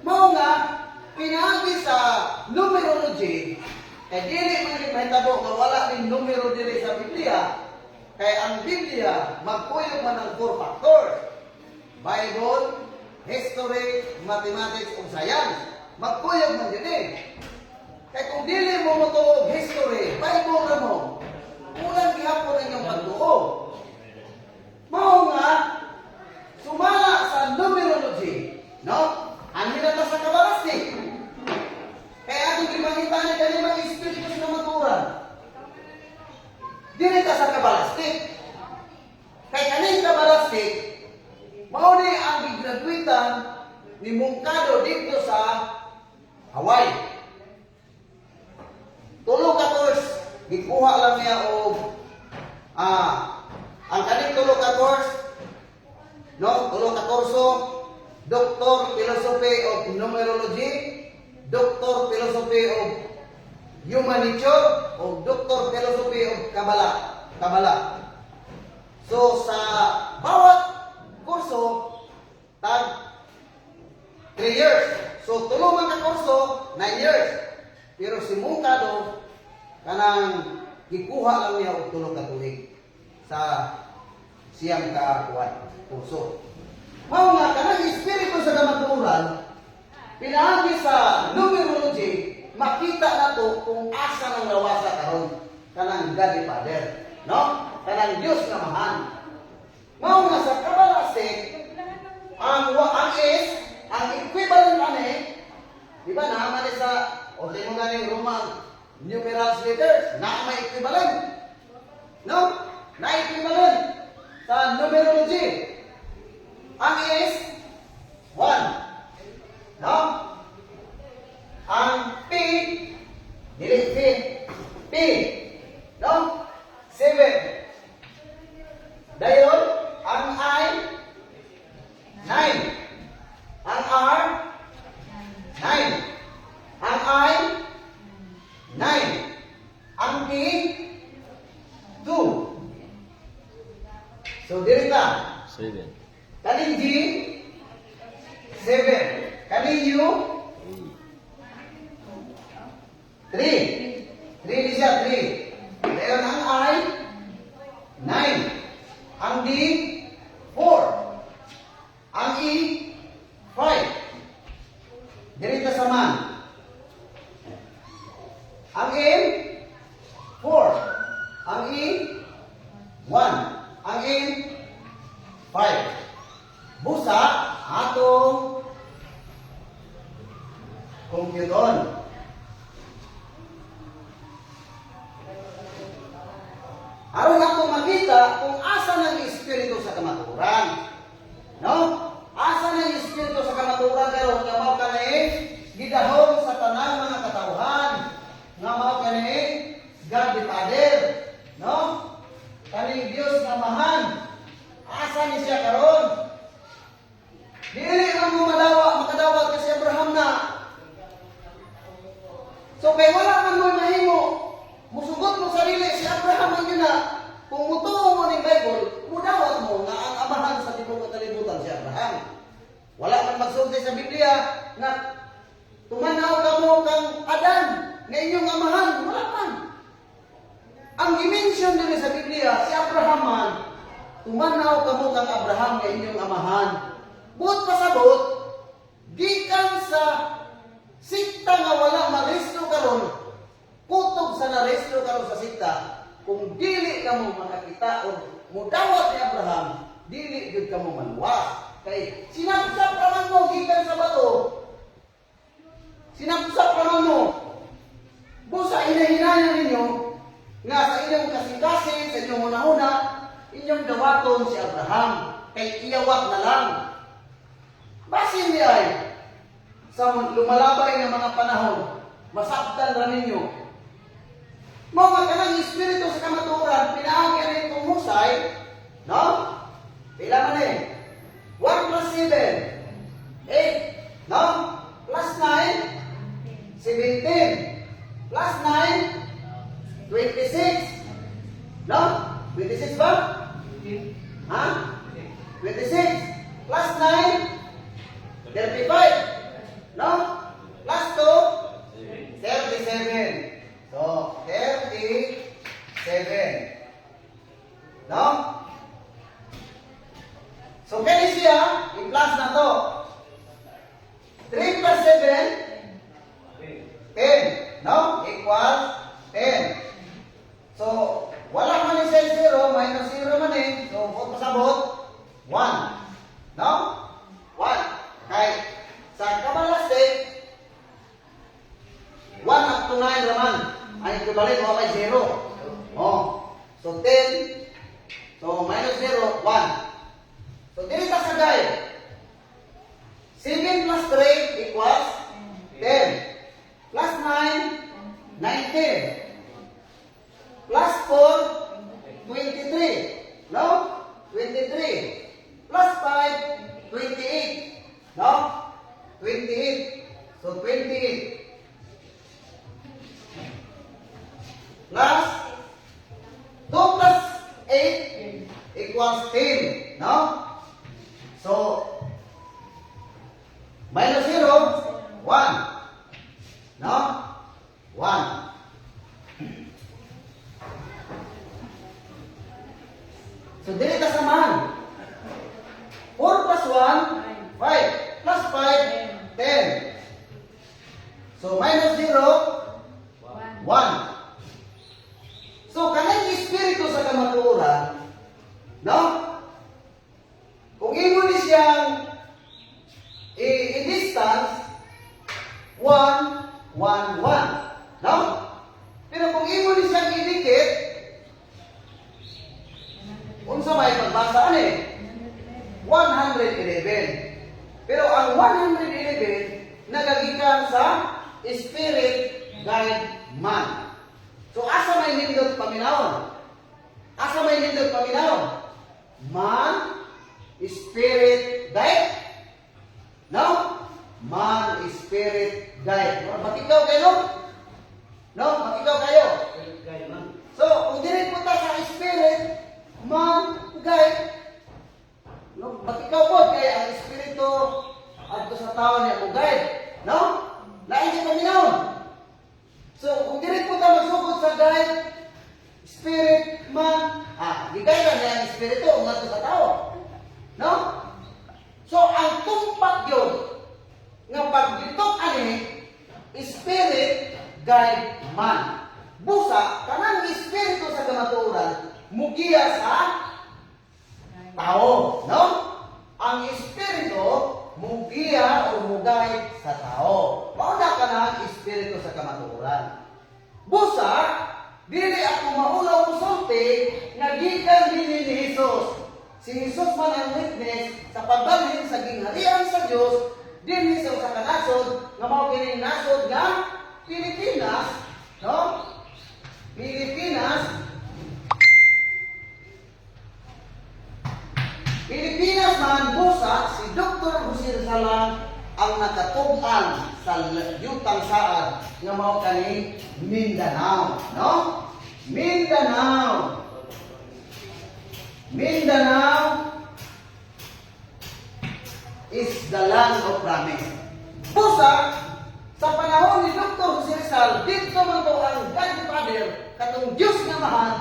Mao nga pinaagi sa numerology, kay dili man gyud mahitabo nga wala ning numero diri sa Biblia, kay ang Biblia magkuyog man ang four factors: Bible, history, mathematics, ug science. Magkuyog man yun eh. Kay kung dili mo motuo og history, Bible ra mo, kulang gihapon ang inyong pagtuo. Mao nga, sumala sa numerology, no? Anhi na ta sa Kabbalistic. Kaya atong gipangita ni kani mga espiritu sa kamatuoran. Dili ta sa Kabbalistic. Kay kaning Kabbalistic, mao ni ang gigraduitan ni Moncado dito sa Hawaii. Tulo ka course, gikuha lang niya og ang kaning tulo ka course, no, tulo ka kurso: Doctor Philosophy of Numerology, Doctor Philosophy of Human Nature, o Doctor Philosophy of Kabbalah. Kabbalah. So sa bawat kurso tag 3 years. So tulo man ka kurso, 9 years. Pero si Moncado, kanang gikuha lang niya og 3 ka tuig sa siyang ka kuan kurso. Mao nga kanang espiritu sa kamatuoran, pinaagi sa numerology, makita nato kung asa ng lawasa karon kanang God the Father, no? Kanang Dios nga Amahan. Mao nga sa Kabbalistic, ang is ang equivalent ani, di ba naman ni sa o mo nga ni Roman numerals letters na may equivalent, no? Na equivalent sa numerology. Ang is 1, no? Ang P, dili P, P, no? 7. Dayon ang I, 9. Ang R, 9. Ang I, 9. Ang P, 2. So diri ta. Seven. Kaning G, 7. Kaning U, Three. 3. 3 di siya, 3. Dayon ang I, 9. Ang D, 4. Ang E, 5. Diri ta sa man. Ang M, 4. Ang E, 1. Ang N, 5. Busa, atong compute-on. Aron ako makita kung asa ng espiritu sa kamaturan. No? Asa ng espiritu sa kamaturan karon nga mao kani gidahom sa tanang mga katawhan, nga mao kani God the Father, no? Kaning Dios nga Amahan. Asa ni siya karon? Dili man mo madawa, makadawat kasi Abraham na. So kay wala man mo mahimo, musugot mo sarili si Abraham ang yun na, kung mutuo mo ning Bible, mudawat mo nga ang amahan sa tibuok kalibutan si Abraham. Wala man magsulti sa Biblia nga tumanaw ka mo kang Adan nga inyong amahan, wala man. Ang i-mention diri sa Biblia, si Abraham man, tumanaw ka mo kang Abraham nga inyong amahan. Buot pasabot, gikan sa sikta nga wala maresto karon, kutob sa naresto karon sa sikta, kung dili ka mo makakita o mudawat ni Abraham, dili gyud ka mo maluwas. Kay sinabsab ra man mo gikan sa bato. Sinabsab ra man mo. Busa hinahinayan ninyo nga sa inyong kasing-kasing, sa inyong hunahuna, inyong dawaton si Abraham, kay iyawat na lang. Basin di ay, sa lumalabay nga mga panahon, masaktan ra ninyo. Mao nga kanang espiritu sa kamatuoran, pinaagi ani itong husay, no? Pila man eh? 1 plus 7, 8, no? Plus 9, 17. Plus 9, 26. No? 26 ba? Ha? 26. Plus 9, 35. No? Plus 2, 37. So, 37. No? So, kani siya, i-plus na to. 3 plus 7, 10. No? Equals 10. So, wala man ni siya 0, minus 0 man eh. So, buot pasabot, 1. No? 1. Kay, sa Kabbalistic, 1 up to 9 naman. Ang equivalent mo may 0. Oh. So, 10. So, minus 0, 1. So, dili ta sa guide. 7 plus 3 equals 10. Plus 9, 19. Plus 4, 23. No? 23. Plus 5, 28. No? 28. So, 28. Plus 2 plus 8 equals 10. No? So, minus 0, 1. No? 1. So, dili ta sa man. 4 plus 1, 5. Plus 5, 10. So, minus 0, 1. So, kanang espiritu sa kamatuoran, no? Kung imo ni siyang i-distance, 1, 1, 1. No? Pero kung imo ni siyang idikit, unsa may pagbasa ani? 111. Pero ang 111 nagagikan sa spirit guide man. So asa may nindot paminawon? Asa may nindot paminawon? Man, spirit, guide. No? Man, spirit, guide. Matikaw kayo, no? No? Matikaw kayo. So, kung dili po ta sa spirit, man, guide, no? Matikaw po kay ang espiritu adto sa tao niya mo guide. No? Lain di paminawon. So, kung dili po ta magsugod sa guide, spirit, man, gigay niya ang espiritu ngadto sa tao. No? So, ang tumpak yun, nga paglitok ani, Spirit guide man. Busa, kanang espiritu sa kamatuoran mugiya sa tao, no? Ang espiritu mugiya o mu-guide sa tao. Mao na kanang espiritu sa kamatuoran. Busa, dili ako maulaw musulti nga gikan dinhi ni Jesus. Si Jesus man ang witness sa pagbalhin sa gingharian sa Dios dinhi sa usa ka nasod nga mao kining nasod nga Pilipinas, no? Pilipinas. Pilipinas man, busa si Dr. Jose Rizal ang nakatug-an sa yutang saad nga mao kaning Mindanao, no? Mindanao. Mindanao is the land of promise. Busa, sa panahon ni Dr. Jose Rizal, dito man to ang God the Father, katong Diyos nga Amahan,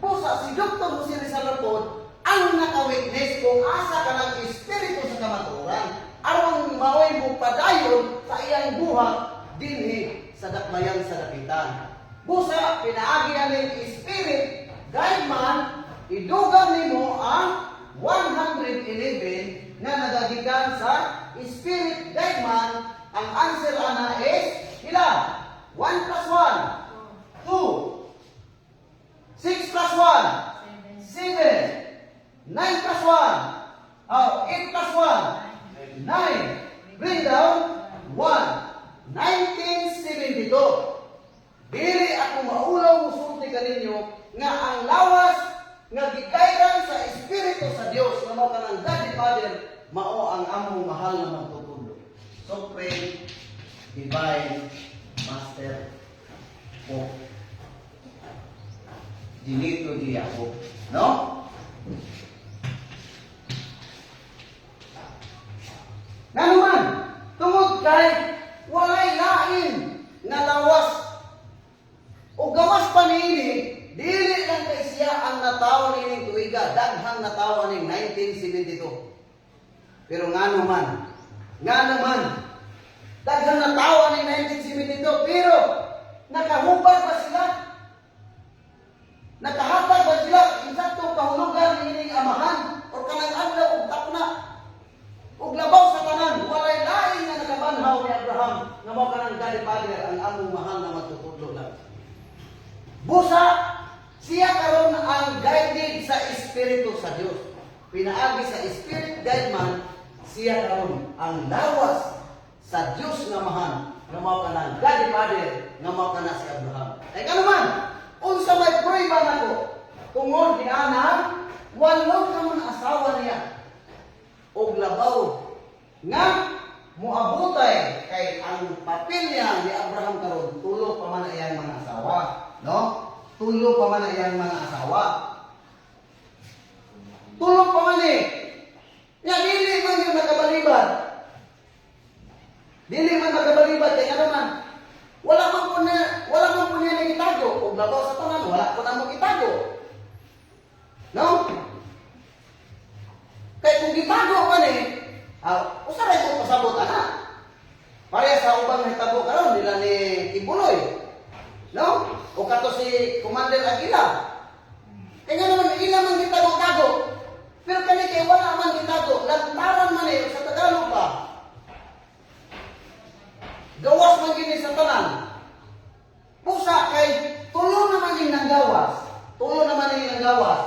busa si Dr. Jose Rizal pod ang naka-witness kung asa ka ng espiritu sa kamatuoran aron maoy mo padayon sa iyang buhat dinhi sa dakbayan sa Dapitan. Busa, pinaagi aning spirit guide man, idugang nimo ang 111 nga nagagikan sa spirit guide man. Ang answer ana is pila? 1 plus 1, 2. 6 plus 1, 7. 9 plus 1, oh, 8 plus 1, 9. Bring down 1. 1972. Dili ako maulaw musulti kaninyo nga ang lawas nga gikayran sa Espiritu sa Dios nga mao kanang God the Father, mao ang among mahal na magtutudlo, Supreme Divine Master Pope Dinito G. Jacob. No? Ngano man, tungod kay walay lain nga lawas o gawas pa niini, dili lang kay siya ang natawo niining tuiga, daghang natawo aning 1972. Pero ngano man, daghang natawo aning 1972, pero nakahubad ba sila? Nakahatag ba sila insaktong kahulugan niining Amahan o kanang adlaw ug takna? Ug labaw sa tanan, walay lain nga nakabanhaw ni Abraham nga mao kanang God the Father, ang among mahal na magtutudlo lang. Busa, siya karon ang guided sa Espiritu sa Dios. Pinaagi sa Spirit guide man, siya karon ang lawas sa Dios nga Amahan nga mao kanang God the Father, nga mao kana si Abraham. Ay ngano man, unsa may prueba nako? Tungod diana, walo ka man asawa niya. Og labaw nga moabutay kay ang papel niya ni Abraham karon, tulo pa man iyang mga asawa, no? Tulo pa man iyang mga asawa. Tulo pa man eh. Nya dili man yung nakabalibad. Dili man nakabalibad kay ano man. Wala man po niya nagitago. Og labaw sa tanan, wala po na mo gitago. No? Kay kung gitago man eh, usa ra ko pasabot ana. Pareha sa ubang nahitabo karon nila ni Quiboloy. No? O kato si Commander Aguila. Kaya nga naman ila man gitago-tago. Pero kani kay wala man gitago, lantaran man eh sa Tagalog pa. Gawas man gini sa tanan. Busa kay tulo naman yung nanggawas. Tulo naman yung nanggawas.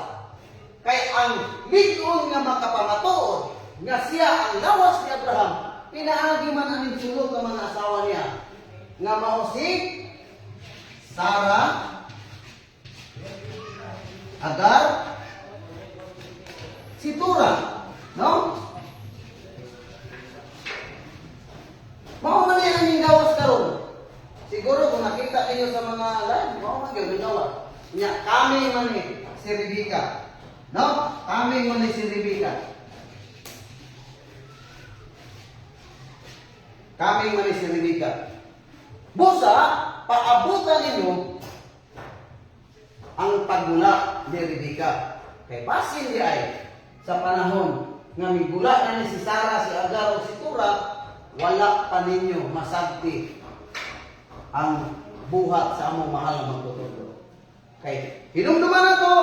Kay ang lig-on nga makapamatuod nga siya ang lawas ni Abraham, pinaagi man aning tulo ka mga asawa niya. Nga mao si Sarah, Agar, si Tura, no? Mao man yan ang gawas karon. Siguro kung nakita ninyo sa mga live, mao man gyud ang gawas. Nya kami man ni si Rebecca. No? Kami man ni si Rebecca. Kami man ni si Rebecca. Busa, paabutan ninyo ang paggula ni Rebecca. Kay basin di ay sa panahon nga migula na ni si Sarah, si Agar o si Tura, wala pa ninyo masabti ang buhat sa among mahal na magtutudlo. Kay hinumduman nato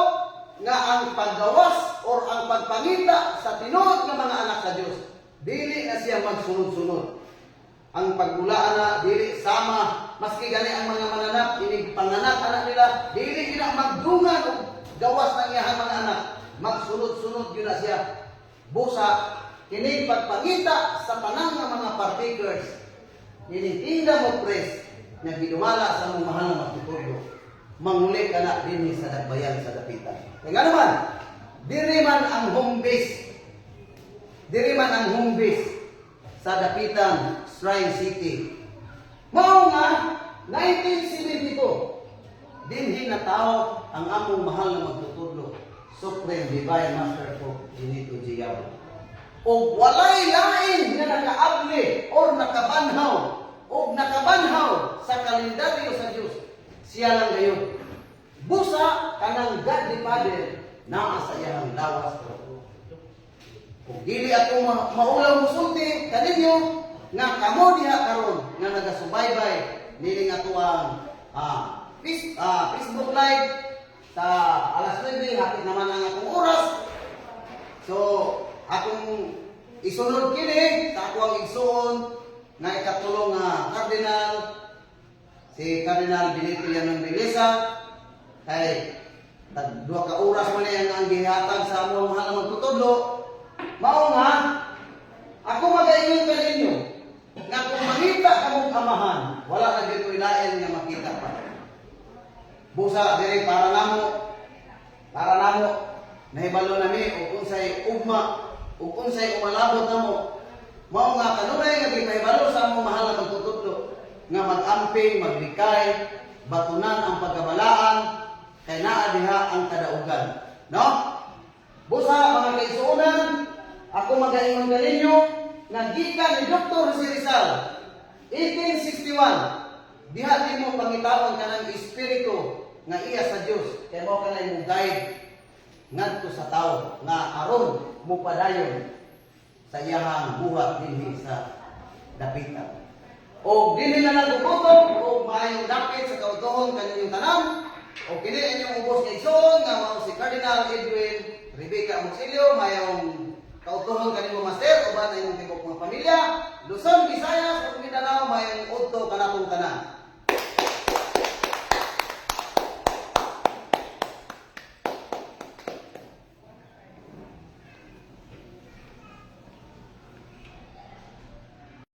nga ang paggawas or ang pagpangita sa tinuod nga mga anak sa Dios, dili na siya magsunod-sunod. Ang pagbulaan na dili sama, maski gani ang mga mananap inig panganak anak nila, dili gina magdungan og gawas ng iyang mga anak, magsunod-sunod gyud na siya. Busa kini pagpangita sa tanan nga mga partakers nining Kingdom of Grace nga gidumala sa among mahal na magtutudlo, manguli ka na dinhi sa Dakbayan sa Dapitan. Kaya nga naman, diri man ang home base. Diri man ang home base sa Dapitan, Shrine City. Mao nga, 1972, dinhi na tao ang among mahal na magtutudlo, Supreme Divine Master Pope Benito G. Yabut. Og walay lain nga nakaabli or nakabanhaw og nakabanhaw sa kalendaryo sa Dios. Siya lang gayon. Busa kanang God the Father naa sa iyang lawas. Kung dili ako maulaw musulti kaninyo nga kamo diha karon nga nagasubaybay nining atoang Facebook Live sa alas 9, hapit naman ang akong oras. So, akong isunod kini sa ako ang igsuon nga ikatulong nga cardinal, si Cardinal Benito Yanon Belleza, kay tag 2 ka oras man ang gihatag sa among mahal na magtutudlo. Mao nga ako magaingon kaninyo nga kung mangita kamong Amahan, wala na gyud lain nga makita pa. Busa diri para namo nahibalo nami og unsay ugma ug unsay umalabot namo. Mao nga kanunay nga gipahibalo sa among mahal na magtutudlo nga mag-amping, maglikay, batunan ang pagkabalaan kay naa diha ang kadaugan, no? Busa, mga kaigsuonan, ako magaingon kaninyo nga gikan ni Dr. Jose Rizal 1861, diha nimo pangitaon kanang espiritu nga iya sa Dios kay mao kanay mo guide ngadto sa tawo nga aron mopadayon sa iyahang buhat dinhi sa Dapitan. O dili na lang gugutom o maayong dapit sa kautuhon kaninyong tanan. O kini inyong ubos nga igsoon nga mao si Cardinal Edwin Rebecca Amoxilio, mayong kautuhon kanimo, Master, uban ang inyong tibuok mga pamilya, Luzon, Visayas ug Mindanao, mayong udto kanatong tanan.